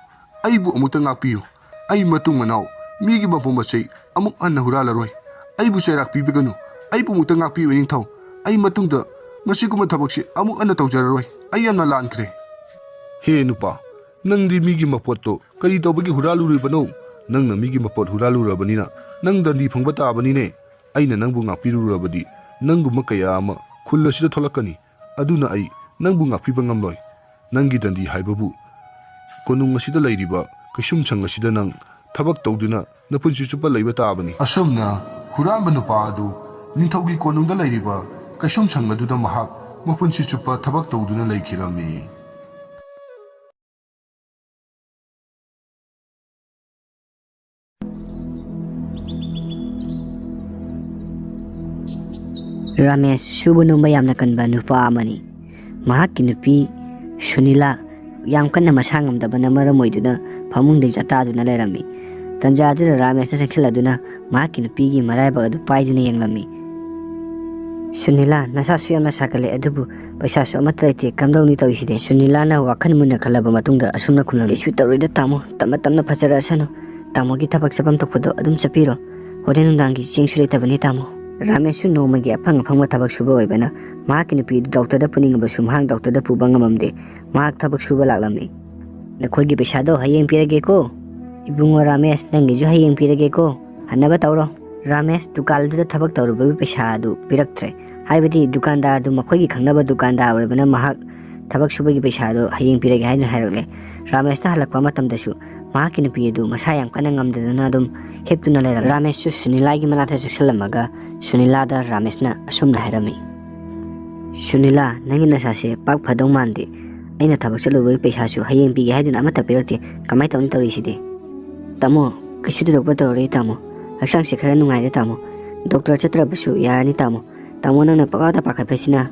ꯑꯩꯕꯨ ꯑꯃꯨꯛꯇ ꯉꯥꯛꯄꯤꯌꯨ꯫ ꯑꯩ ꯃꯇꯨꯡ ꯃꯅꯥꯎ ꯃꯤꯒꯤ ꯃꯄꯨꯝ ꯑꯁꯤ ꯑꯃꯨꯛ ꯍꯟꯅ ꯍꯨꯔꯥꯜꯂꯔꯣꯏ꯫ ꯑꯩꯕꯨ ꯆꯩꯔꯥꯛ ꯄꯤꯕꯤꯒꯅꯨ꯫ ꯑꯩꯕꯨ ꯑꯃꯨꯛꯇ ꯉꯥꯛꯄꯤꯌꯨ, ꯏꯅꯤꯡꯊꯧ꯫ ꯑꯩ ꯃꯇꯨꯡꯗ ꯃꯁꯤꯒꯨꯝꯕ ꯊꯕꯛꯁꯤ ꯑꯃꯨꯛ ꯍꯟꯅ ꯇꯧꯖꯔꯔꯣꯏ꯫ ꯑꯩ ꯌꯥꯝꯅ ꯂꯥꯟꯈ꯭ꯔꯦ꯫ ꯍꯦ ꯅꯨꯄꯥ, ꯅꯪꯗꯤ ꯃꯤꯒꯤ ꯃꯄꯣꯠꯇꯣ ꯀꯔꯤ ꯇꯧꯕꯒꯤ ꯍꯨꯔꯥꯜꯂꯨꯔꯤꯕꯅꯣ? ꯅꯪꯅ ꯃꯤꯒꯤ ꯃꯄꯣꯠ ꯍꯨꯔꯥꯜꯂꯨꯔꯕꯅꯤꯅ ꯅꯪ ꯗꯟꯗꯤ ꯐꯪꯕ ꯇꯥꯕꯅꯤꯅꯦ꯫ ꯑꯩꯅ ꯅꯪꯕꯨ ꯉꯥꯛꯄꯤꯔꯨꯔꯕꯗꯤ ꯅꯪꯒꯨꯝꯕ ꯀꯌꯥ ꯑꯃ ꯈꯨꯜ ꯑꯁꯤꯗ ꯊꯣꯛꯂꯛꯀꯅꯤ꯫ ꯑꯗꯨꯅ ꯑꯩ ꯅꯪꯕꯨ ꯉꯥꯛꯄꯤꯕ ꯉꯝꯂꯣꯏ꯫ ꯅꯪꯒꯤ ꯗꯟꯗꯤ ꯍꯥꯏꯕꯕꯨ ꯀꯣꯅꯨꯡ ꯑꯁꯤꯗ ꯂꯩꯔꯤꯕ ꯀꯩꯁꯨꯝꯁꯪ ꯑꯁꯤꯗ ꯅꯪ ꯊꯕꯛ ꯇꯧꯗꯨꯅ ꯅꯄꯨꯟꯁꯤ ꯆꯨꯞꯄ ꯂꯩꯕ ꯇꯥꯕꯅꯤ꯫ ꯑꯁꯨꯝꯅ ꯍꯨꯔꯥꯟꯕ ꯅꯨꯄꯥ ꯑꯗꯨ ꯅꯤꯡꯊꯧꯒꯤ ꯀꯣꯅꯨꯡꯗ ꯂꯩꯔꯤꯕ ꯀꯩꯁꯨꯝꯁꯪ ꯑꯗꯨꯗ ꯃꯍꯥꯛ ꯃꯄꯨꯟꯁꯤ ꯆꯨꯞꯄ ꯊꯕꯛ ꯇꯧꯗꯨꯅ ꯂꯩꯈꯤꯔꯝꯃꯤ꯫ ꯔꯥꯃꯦꯁ ꯁꯨꯕ ꯅꯣꯝꯕ ꯌꯥꯝꯅ ꯀꯟꯕ ꯅꯨꯄꯥ ꯑꯃꯅꯤ꯫ ꯃꯍꯥꯛꯀꯤ ꯅꯨꯄꯤ ꯁꯨꯅꯤꯂꯥ ꯌꯥꯝ ꯀꯟꯅ ꯃꯁꯥ ꯉꯝꯗꯕꯅ ꯃꯔꯝ ꯑꯣꯏꯗꯨꯅ ꯐꯃꯨꯡꯗꯒꯤ ꯆꯥꯛꯇꯥꯗꯨꯅ ꯂꯩꯔꯝꯃꯤ꯫ ꯇꯟꯖꯥ ꯑꯗꯨꯗ ꯔꯥꯃꯦꯁꯅ ꯆꯪꯁꯤꯜꯂꯗꯨꯅ ꯃꯍꯥꯛꯀꯤ ꯅꯨꯄꯤꯒꯤ ꯃꯔꯥꯏꯕꯛ ꯑꯗꯨ ꯄꯥꯏꯗꯨꯅ ꯌꯦꯡꯂꯝꯃꯤ꯫ "ꯁꯨꯅꯤꯂꯥ, ꯅꯁꯥꯁꯨ ꯌꯥꯝꯅ ꯁꯥꯒꯠꯂꯦ, ꯑꯗꯨꯕꯨ ꯄꯩꯁꯥꯁꯨ ꯑꯃꯠꯇ ꯂꯩꯇꯦ, ꯀꯝꯗꯧꯅꯤ ꯇꯧꯔꯤꯁꯤꯗꯤ?" ꯁꯨꯅꯤꯂꯥꯅ ꯋꯥꯈꯜ ꯃꯨꯟꯅ ꯈꯜꯂꯕ ꯃꯇꯨꯡꯗ ꯑꯁꯨꯝꯅ ꯈꯨꯝꯂꯝꯃꯤ, "ꯀꯩꯁꯨ ꯇꯧꯔꯣꯏꯗ ꯇꯥꯃꯣ, ꯇꯞꯅ ꯇꯞꯅ ꯐꯖꯔꯛꯑꯁꯅꯨ꯫ ꯇꯥꯃꯣꯒꯤ ꯊꯕꯛ ꯆꯠꯐꯝ ꯊꯣꯛꯄꯗꯣ ꯑꯗꯨꯝ ꯆꯠꯄꯤꯔꯣ꯫ ꯍꯣꯔꯦꯟ ꯅꯨꯡꯗꯥꯡꯒꯤ ꯆꯦꯡꯁꯨ ꯂꯩꯇꯕꯅꯤ ꯇꯥꯃꯣ꯫" ꯔꯥꯃꯦꯁꯁꯨ ꯅꯣꯡꯃꯒꯤ ꯑꯐꯪ ꯑꯐꯪꯕ ꯊꯕꯛ ꯁꯨꯕ ꯑꯣꯏꯕꯅ ꯃꯍꯥꯛꯀꯤ ꯅꯨꯄꯤ ꯑꯗꯨ ꯗꯣꯛꯇꯔꯗ ꯄꯨꯅꯤꯡꯉꯕꯁꯨ ꯃꯍꯥꯛ ꯗꯣꯛꯇꯔꯗ ꯄꯨꯕ ꯉꯝꯃꯝꯗꯦ꯫ ꯃꯍꯥꯛ ꯊꯕꯛ ꯁꯨꯕ ꯂꯥꯛꯂꯝꯃꯤ꯫ "ꯅꯈꯣꯏꯒꯤ ꯄꯩꯁꯥꯗꯣ ꯍꯌꯦꯡ ꯄꯤꯔꯒꯦꯀꯣ꯫ ꯏꯕꯨꯡꯉꯣ ꯔꯥꯃꯦꯁ, ꯅꯪꯒꯤꯁꯨ ꯍꯌꯦꯡ ꯄꯤꯔꯒꯦꯀꯣ꯫ ꯍꯟꯅꯕ ꯇꯧꯔꯣ꯫" ꯔꯥꯃꯦꯁ ꯗꯨꯀꯥꯟꯗꯨꯗ ꯊꯕꯛ ꯇꯧꯔꯨꯕꯒꯤ ꯄꯩꯁꯥ ꯑꯗꯨ ꯄꯤꯔꯛꯇ꯭ꯔꯦ꯫ ꯍꯥꯏꯕꯗꯤ ꯗꯨꯀꯥꯟꯗꯥꯔ ꯑꯗꯨ ꯃꯈꯣꯏꯒꯤ ꯈꯪꯅꯕ ꯗꯨꯀꯥꯟꯗꯥꯔ ꯑꯣꯏꯔꯕꯅ ꯃꯍꯥꯛ ꯊꯕꯛ ꯁꯨꯕꯒꯤ ꯄꯩꯁꯥ ꯑꯗꯨ ꯍꯌꯦꯡ ꯄꯤꯔꯒꯦ ꯍꯥꯏꯗꯨꯅ ꯍꯥꯏꯔꯛꯂꯦ꯫ ꯔꯥꯃꯦꯁꯅ ꯍꯜꯂꯛꯄ ꯃꯇꯝꯗꯁꯨ ꯃꯍꯥꯛꯀꯤ ꯅꯨꯄꯤ ꯑꯗꯨ ꯃꯁꯥ ꯌꯥꯝ ꯀꯟꯅ ꯉꯝꯗꯗꯨꯅ ꯑꯗꯨꯝ ꯍꯤꯞꯇꯨꯅ ꯂꯩꯔꯝꯃꯤ꯫ ꯔꯥꯃꯦꯁꯁꯨ ꯁꯨꯅꯤꯂꯥꯒꯤ ꯃꯅꯥꯛꯇ ꯆꯪꯁꯤꯜꯂꯝꯃꯒ ꯁꯨꯅꯤꯂꯥꯗ ꯔꯥꯃꯦꯁꯅ ꯑꯁꯨꯝꯅ ꯍꯥꯏꯔꯝꯃꯤ, "ꯁꯨꯅꯤꯂꯥ, ꯅꯪꯒꯤ ꯅꯁꯥꯁꯦ ꯄꯥꯛ ꯐꯗꯧ ꯃꯥꯟꯗꯦ꯫ ꯑꯩꯅ ꯊꯕꯛ ꯆꯠꯂꯨꯕꯒꯤ ꯄꯩꯁꯥꯁꯨ ꯍꯌꯦꯡ ꯄꯤꯒꯦ ꯍꯥꯏꯗꯨꯅ ꯑꯃꯠꯇ ꯄꯤꯔꯛꯇꯦ꯫ ꯀꯃꯥꯏꯅ ꯇꯧꯅꯤ ꯇꯧꯔꯤꯁꯤꯗꯤ?" "ꯇꯥꯃꯣ, ꯀꯩꯁꯨ ꯊꯣꯏꯗꯣꯛꯄ ꯇꯧꯔꯣꯏ ꯇꯥꯃꯣ꯫ ꯍꯛꯆꯥꯡꯁꯦ ꯈꯔ ꯅꯨꯡꯉꯥꯏꯔꯦ ꯇꯥꯃꯣ꯫ ꯗꯣꯛꯇꯔ ꯆꯠꯇ꯭ꯔꯕꯁꯨ ꯌꯥꯔꯅꯤ ꯇꯥꯃꯣ꯫ ꯇꯥꯃꯣ, ꯅꯪꯅ ꯄꯪꯋꯥꯗ ꯄꯥꯈꯠꯄꯁꯤꯅ꯫"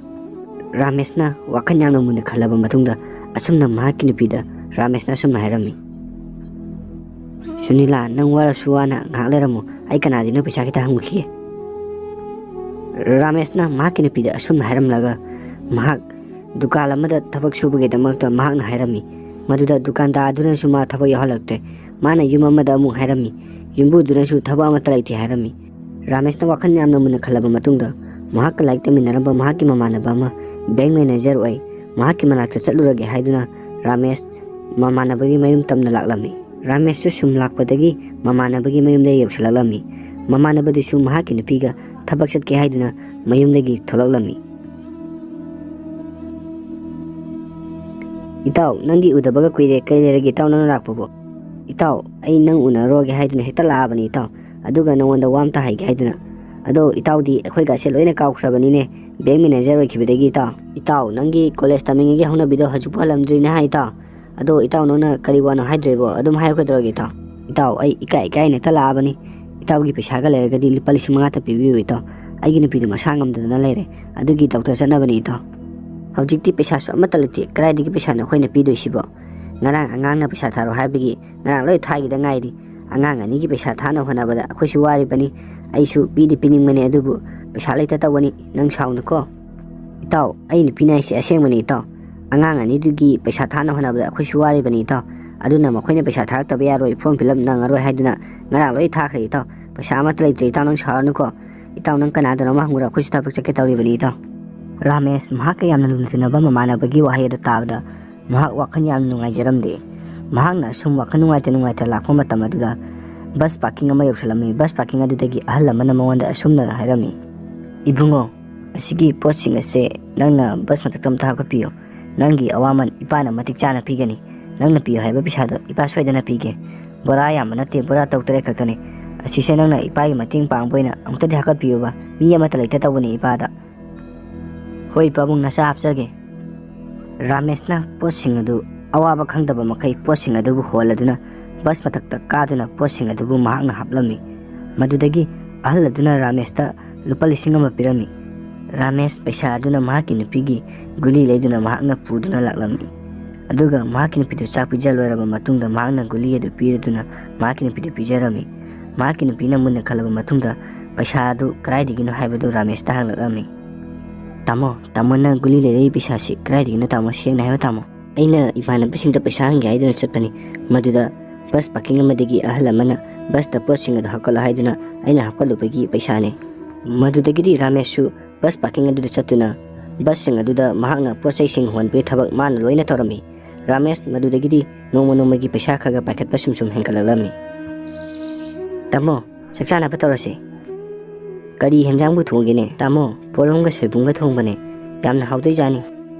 ꯔꯥꯃꯦꯁꯅ ꯋꯥꯈꯜ ꯌꯥꯝꯅ ꯃꯨꯟꯅ ꯈꯜꯂꯕ ꯃꯇꯨꯡꯗ ꯑꯁꯨꯝꯅ ꯃꯍꯥꯛꯀꯤ ꯅꯨꯄꯤꯗ ꯔꯥꯃꯦꯁꯅ ꯑꯁꯨꯝꯅ ꯍꯥꯏꯔꯝꯃꯤ, "ꯁꯨꯅꯤꯂꯥ, ꯅꯪ ꯋꯥꯔꯁꯨ ꯋꯥꯅ ꯉꯥꯏꯍꯥꯛ ꯂꯩꯔꯝꯃꯨ꯫ ꯑꯩ ꯀꯅꯥꯗꯅꯣ ꯄꯩꯁꯥ ꯈꯤꯇ ꯍꯪꯉꯨꯈꯤꯒꯦ꯫" ꯔꯥꯃꯦꯁꯅ ꯃꯍꯥꯛꯀꯤ ꯅꯨꯄꯤꯗ ꯑꯁꯨꯝꯅ ꯍꯥꯏꯔꯝꯂꯒ ꯃꯍꯥꯛ ꯗꯨꯀꯥꯟ ꯑꯃꯗ ꯊꯕꯛ ꯁꯨꯕꯒꯤꯗꯃꯛꯇ ꯃꯍꯥꯛꯅ ꯍꯥꯏꯔꯝꯃꯤ꯫ ꯃꯗꯨꯗ ꯗꯨꯀꯥꯟꯗꯥꯔ ꯑꯗꯨꯅꯁꯨ ꯃꯥ ꯊꯕꯛ ꯌꯥꯎꯍꯜꯂꯛꯇ꯭ꯔꯦ꯫ ꯃꯥꯅ ꯌꯨꯝ ꯑꯃꯗ ꯑꯃꯨꯛ ꯍꯥꯏꯔꯝꯃꯤ꯫ ꯌꯨꯝꯕꯨꯗꯨꯅꯁꯨ ꯊꯕꯛ ꯑꯃꯠꯇ ꯂꯩꯇꯦ ꯍꯥꯏꯔꯝꯃꯤ꯫ ꯔꯥꯃꯦꯁꯅ ꯋꯥꯈꯜ ꯌꯥꯝꯅ ꯃꯨꯟꯅ ꯈꯜꯂꯕ ꯃꯇꯨꯡꯗ, ꯃꯍꯥꯛꯀ ꯂꯥꯏꯔꯤꯛ ꯇꯝꯃꯤꯟꯅꯔꯝꯕ ꯃꯍꯥꯛꯀꯤ ꯃꯃꯥꯟꯅꯕ ꯑꯃ ꯕꯦꯡꯛ ꯃꯦꯅꯦꯖꯔ ꯑꯣꯏ꯫ ꯃꯍꯥꯛꯀꯤ ꯃꯅꯥꯛꯇ ꯆꯠꯂꯨꯔꯒꯦ ꯍꯥꯏꯗꯨꯅ ꯔꯥꯃꯦꯁ ꯃꯃꯥꯟꯅꯕꯒꯤ ꯃꯌꯨꯝ ꯇꯝꯅ ꯂꯥꯛꯂꯝꯃꯤ꯫ ꯔꯥꯃꯦꯁꯁꯨ ꯁꯨꯝ ꯂꯥꯛꯄꯗꯒꯤ ꯃꯃꯥꯟꯅꯕꯒꯤ ꯃꯌꯨꯝꯗ ꯌꯧꯁꯤꯜꯂꯛꯂꯝꯃꯤ꯫ ꯃꯃꯥꯟꯅꯕꯗꯨꯁꯨ ꯃꯍꯥꯛꯀꯤ ꯅꯨꯄꯤꯒ ꯊꯕꯛ ꯆꯠꯀꯦ ꯍꯥꯏꯗꯨꯅ ꯃꯌꯨꯝꯗꯒꯤ ꯊꯣꯛꯂꯛꯂꯝꯃꯤ꯫ "ꯏꯇꯥꯎ, ꯅꯪꯗꯤ ꯎꯗꯕꯒ ꯀꯨꯏꯔꯦ, ꯀꯔꯤ ꯂꯩꯔꯒꯦ ꯏꯇꯥꯎ ꯅꯪꯅ ꯂꯥꯛꯄꯕꯨ?" "ꯏꯇꯥꯎ, ꯑꯩ ꯅꯪ ꯎꯅꯔꯨꯔꯒꯦ ꯍꯥꯏꯗꯨꯅ ꯍꯦꯛꯇ ꯂꯥꯛꯑꯕꯅꯤ ꯏꯇꯥꯎ꯫ ꯑꯗꯨꯒ ꯅꯉꯣꯟꯗ ꯋꯥ ꯑꯝꯇ ꯍꯥꯏꯒꯦ ꯍꯥꯏꯗꯨꯅ꯫ ꯑꯗꯣ ꯏꯇꯥꯎꯗꯤ ꯑꯩꯈꯣꯏꯒꯁꯦ ꯂꯣꯏꯅ ꯀꯥꯎꯈ꯭ꯔꯕꯅꯤꯅꯦ, ꯕꯦꯡꯛ ꯃꯦꯅꯦꯖꯔ ꯑꯣꯏꯈꯤꯕꯗꯒꯤ ꯏꯇꯥꯎ꯫ ꯏꯇꯥꯎ, ꯅꯪꯒꯤ ꯀꯣꯂꯦꯖ ꯇꯝꯃꯤꯉꯩꯒꯤ ꯍꯧꯅꯕꯤꯗꯣ ꯍꯧꯖꯤꯛꯄꯨ ꯍꯜꯂꯝꯗ꯭ꯔꯤꯅꯦ ꯍꯥꯏ ꯏꯇꯥꯎ꯫ ꯑꯗꯣ ꯏꯇꯥꯎ, ꯅꯪꯅ ꯀꯔꯤ ꯋꯥꯅꯣ ꯍꯥꯏꯗ꯭ꯔꯤꯕꯣ? ꯑꯗꯨꯝ ꯍꯥꯏꯌꯨ, ꯀꯩꯗꯧꯔꯒꯦ ꯏꯇꯥꯎ?" "ꯏꯇꯥꯎ, ꯑꯩ ꯏꯀꯥꯏ ꯏꯀꯥꯏꯅ ꯍꯦꯛꯇ ꯂꯥꯛꯑꯕꯅꯤ꯫ ꯏꯇꯥꯎꯒꯤ ꯄꯩꯁꯥꯒ ꯂꯩꯔꯒꯗꯤ ꯂꯨꯄꯥ ꯂꯤꯁꯤꯡ ꯃꯉꯥꯇ ꯄꯤꯕꯤꯌꯨ ꯏꯇꯥꯎ꯫ ꯑꯩꯒꯤ ꯅꯨꯄꯤꯗꯨ ꯃꯁꯥ ꯉꯝꯗꯗꯅ ꯂꯩꯔꯦ꯫ ꯑꯗꯨꯒꯤ ꯗꯣꯛꯇꯔ ꯆꯠꯅꯕꯅꯤ ꯏꯇꯥꯎ꯫ ꯍꯧꯖꯤꯛꯇꯤ ꯄꯩꯁꯥꯁꯨ ꯑꯃꯠꯇ ꯂꯩꯇꯦ꯫ ꯀꯗꯥꯏꯗꯒꯤ ꯄꯩꯁꯥꯅꯣ ꯑꯩꯈꯣꯏꯅ ꯄꯤꯗꯣꯏꯁꯤꯕꯣ? ꯉꯔꯥꯡ ꯑꯉꯥꯡꯅ ꯄꯩꯁꯥ ꯊꯥꯔꯣ ꯍꯥꯏꯕꯒꯤ ꯉꯔꯥꯡ ꯂꯣꯏ ꯊꯥꯈꯤꯗ ꯉꯥꯏꯔꯤ꯫ ꯑꯉꯥꯡ ꯑꯅꯤꯒꯤ ꯄꯩꯁꯥ ꯊꯥꯅ ꯍꯣꯠꯅꯕꯗ ꯑꯩꯈꯣꯏꯁꯨ ꯋꯥꯔꯤꯕꯅꯤ꯫ ꯑꯩꯁꯨ ꯄꯤꯗꯤ ꯄꯤꯅꯤꯡꯕꯅꯤ, ꯑꯗꯨꯕꯨ ꯄꯩꯁꯥ ꯂꯩꯇ ꯇꯧꯕꯅꯤ꯫ ꯅꯪ ꯁꯥꯎꯅꯨꯀꯣ꯫ ꯏꯇꯥꯎ, ꯑꯩ ꯅꯨꯄꯤꯅ ꯍꯥꯏꯁꯦ ꯑꯁꯦꯡꯕꯅꯤ ꯏꯇꯥꯎ꯫ ꯑꯉꯥꯡ ꯑꯅꯤꯗꯨꯒꯤ ꯄꯩꯁꯥ ꯊꯥꯅ ꯍꯣꯠꯅꯕꯗ ꯑꯩꯈꯣꯏꯁꯨ ꯋꯥꯔꯤꯕꯅꯤ ꯏꯇꯥꯎ꯫ ꯑꯗꯨꯅ ꯃꯈꯣꯏꯅ ꯄꯩꯁꯥ ꯊꯥꯔꯛꯇꯕ ꯌꯥꯔꯣꯏ, ꯐꯣꯔꯝ ꯐꯤꯜ ꯑꯞ ꯅꯪꯉꯔꯣꯏ ꯍꯥꯏꯗꯨꯅ ꯉꯔꯥꯡ ꯂꯣꯏ ꯊꯥꯈ꯭ꯔꯦ ꯏꯇꯥꯎ꯫ ꯄꯩꯁꯥ ꯑꯃꯠꯇ ꯂꯩꯇ꯭ꯔꯦ ꯏꯇꯥꯎ, ꯅꯪ ꯁꯥꯎꯔꯅꯨꯀꯣ꯫ ꯏꯇꯥꯎ, ꯅꯪ ꯀꯅꯥꯗꯅꯣ ꯑꯃ ꯍꯪꯉꯨꯔꯣ, ꯑꯩꯈꯣꯏꯁꯨ ꯊꯕꯛ ꯆꯠꯀꯦ ꯇꯧꯔꯤꯕꯅꯤ ꯏꯇꯥꯎ꯫ ꯔꯥꯃꯦꯁ ꯃꯍꯥꯛꯀ ꯌꯥꯝꯅ ꯂꯨꯅ ꯇꯤꯟꯅꯕ ꯃꯃꯥꯟꯅꯕꯒꯤ ꯋꯥꯍꯩ ꯑꯗꯨ ꯇꯥꯕꯗ ꯃꯍꯥꯛ ꯋꯥꯈꯜ ꯌꯥꯝꯅ ꯅꯨꯡꯉꯥꯏꯖꯔꯝꯗꯦ꯫ ꯃꯍꯥꯛꯅ ꯑꯁꯨꯝ ꯋꯥꯈꯜ ꯅꯨꯡꯉꯥꯏꯇ ꯅꯨꯡꯉꯥꯏꯇ ꯂꯥꯛꯄ ꯃꯇꯝ ꯑꯗꯨꯗ ꯕꯁ ꯄꯥꯔꯀꯤꯡ ꯑꯃ ꯌꯧꯁꯤꯜꯂꯝꯃꯤ꯫ ꯕꯁ ꯄꯥꯔꯀꯤꯡ ꯑꯗꯨꯗꯒꯤ ꯑꯍꯜ ꯑꯃꯅ ꯃꯉꯣꯟꯗ ꯑꯁꯨꯝꯅ ꯍꯥꯏꯔꯝꯃꯤ, "ꯏꯕꯨꯡꯉꯣ, ꯑꯁꯤꯒꯤ ꯄꯣꯠꯁꯤꯡ ꯑꯁꯦ ꯅꯪꯅ ꯕꯁ ꯃꯊꯛꯇ ꯑꯝꯇ ꯍꯥꯞꯀꯠꯄꯤꯌꯨ꯫ ꯅꯪꯒꯤ ꯑꯋꯥꯃꯟ ꯏꯄꯥꯅ ꯃꯇꯤꯛ ꯆꯥꯅ ꯄꯤꯒꯅꯤ꯫ ꯅꯪꯅ ꯄꯤꯌꯨ ꯍꯥꯏꯕ ꯄꯩꯁꯥꯗꯣ ꯏꯄꯥ ꯁꯣꯏꯗꯅ ꯄꯤꯒꯦ꯫ ꯕꯣꯔꯥ ꯌꯥꯝꯕ ꯅꯠꯇꯦ, ꯕꯣꯔꯥ ꯇꯔꯨꯛ ꯇꯔꯦꯠ ꯈꯛꯇꯅꯤ꯫ ꯑꯁꯤꯁꯦ ꯅꯪꯅ ꯏꯄꯥꯒꯤ ꯃꯇꯦꯡ ꯄꯥꯡꯕ ꯑꯣꯏꯅ ꯑꯃꯨꯛꯇꯗꯤ ꯍꯥꯞꯀꯠꯄꯤꯌꯨꯕ꯫ ꯃꯤ ꯑꯃꯠꯇ ꯂꯩꯇ ꯇꯧꯕꯅꯤ ꯏꯄꯥꯗ꯫" "ꯍꯣꯏ ꯄꯥꯕꯨꯡ, ꯅꯆꯥ ꯍꯥꯞꯆꯒꯦ꯫" ꯔꯥꯃꯦꯁꯅ ꯄꯣꯠꯁꯤꯡ ꯑꯗꯨ ꯑꯋꯥꯕ ꯈꯪꯗꯕ ꯃꯈꯩ ꯄꯣꯠꯁꯤꯡ ꯑꯗꯨꯕꯨ ꯍꯣꯜꯂꯗꯨꯅ ꯕꯁ ꯃꯊꯛꯇ ꯀꯥꯗꯨꯅ ꯄꯣꯠꯁꯤꯡ ꯑꯗꯨꯕꯨ ꯃꯍꯥꯛꯅ ꯍꯥꯞꯂꯝꯃꯤ꯫ ꯃꯗꯨꯗꯒꯤ ꯑꯍꯜ ꯑꯗꯨꯅ ꯔꯥꯃꯦꯁꯇ ꯂꯨꯄꯥ ꯂꯤꯁꯤꯡ ꯑꯃ ꯄꯤꯔꯝꯃꯤ꯫ ꯔꯥꯃꯦꯁ ꯄꯩꯁꯥ ꯑꯗꯨꯅ ꯃꯍꯥꯛꯀꯤ ꯅꯨꯄꯤꯒꯤ ꯒꯨꯂꯤ ꯂꯩꯗꯨꯅ ꯃꯍꯥꯛꯅ ꯄꯨꯗꯨꯅ ꯂꯥꯛꯂꯝꯃꯤ꯫ ꯑꯗꯨꯒ ꯃꯍꯥꯛꯀꯤ ꯅꯨꯄꯤꯗꯨ ꯆꯥꯛ ꯄꯤꯖ ꯂꯣꯏꯔꯕ ꯃꯇꯨꯡꯗ ꯃꯍꯥꯛꯅ ꯒꯨꯂꯤ ꯑꯗꯨ ꯄꯤꯔꯗꯨꯅ ꯃꯍꯥꯛꯀꯤ ꯅꯨꯄꯤꯗꯨ ꯄꯤꯖꯔꯝꯃꯤ꯫ ꯃꯍꯥꯛꯀꯤ ꯅꯨꯄꯤꯅ ꯃꯨꯟꯅ ꯈꯜꯂꯕ ꯃꯇꯨꯡꯗ ꯄꯩꯁꯥ ꯑꯗꯨ ꯀꯗꯥꯏꯗꯒꯤꯅꯣ ꯍꯥꯏꯕꯗꯨ ꯔꯥꯃꯦꯁꯇ ꯍꯪꯂꯛꯂꯝꯃꯤ꯫ "ꯇꯥꯃꯣ, ꯇꯥꯃꯣꯅ ꯒꯨꯂꯤ ꯂꯩꯔꯛꯏ ꯄꯩꯁꯥꯁꯤ ꯀꯗꯥꯏꯗꯒꯤꯅꯣ ꯇꯥꯃꯣ? ꯁꯦꯡꯅ ꯍꯥꯏꯌꯣ ꯇꯥꯃꯣ꯫" "ꯑꯩꯅ ꯏꯃꯥꯟꯅꯕꯁꯤꯡꯗ ꯄꯩꯁꯥ ꯍꯪꯒꯦ ꯍꯥꯏꯗꯨꯅ ꯆꯠꯄꯅꯤ꯫ ꯃꯗꯨꯗ ꯕꯁ ꯄꯥꯔꯀꯤꯡ ꯑꯃꯗꯒꯤ ꯑꯍꯜ ꯑꯃꯅ ꯕꯁꯇ ꯄꯣꯠꯁꯤꯡ ꯑꯗꯨ ꯍꯥꯞꯀꯠꯂꯣ ꯍꯥꯏꯗꯨꯅ ꯑꯩꯅ ꯍꯥꯞꯀꯠꯂꯨꯕꯒꯤ ꯄꯩꯁꯥꯅꯤ꯫ ꯃꯗꯨꯗꯒꯤꯗꯤ ꯔꯥꯃꯦꯁꯁꯨ ꯕꯁ ꯄꯥꯔꯀꯤꯡ ꯑꯗꯨꯗ ꯆꯠꯇꯨꯅ ꯕꯁꯁꯤꯡ ꯑꯗꯨꯗ ꯃꯍꯥꯛꯅ ꯄꯣꯠ ꯆꯩꯁꯤꯡ ꯍꯣꯟꯕꯒꯤ ꯊꯕꯛ ꯃꯥꯅ ꯂꯣꯏꯅ ꯇꯧꯔꯝꯃꯤ꯫ ꯔꯥꯃꯦꯁ ꯃꯗꯨꯗꯒꯤꯗꯤ ꯅꯣꯡꯃ ꯅꯣꯡꯃꯒꯤ ꯄꯩꯁꯥ ꯈꯔ ꯈꯔ ꯄꯥꯏꯈꯠꯄ ꯁꯨꯝ ꯁꯨꯝ ꯍꯦꯟꯒꯠꯂꯛꯂꯝꯃꯤ꯫ "ꯇꯥꯃꯣ, ꯆꯥꯛ ꯆꯥꯅꯕ ꯇꯧꯔꯁꯤ꯫ ꯀꯔꯤ ꯍꯦꯟꯖꯥꯡꯕꯨ ꯊꯣꯡꯒꯦꯅꯦ? ꯇꯥꯃꯣ, ꯄꯣꯔꯣꯝꯒ ꯁꯣꯏꯕꯨꯝꯒ ꯊꯣꯡꯕꯅꯦ꯫ ꯌꯥꯝꯅ ꯍꯥꯎꯗꯣꯏꯖꯥꯅꯤ꯫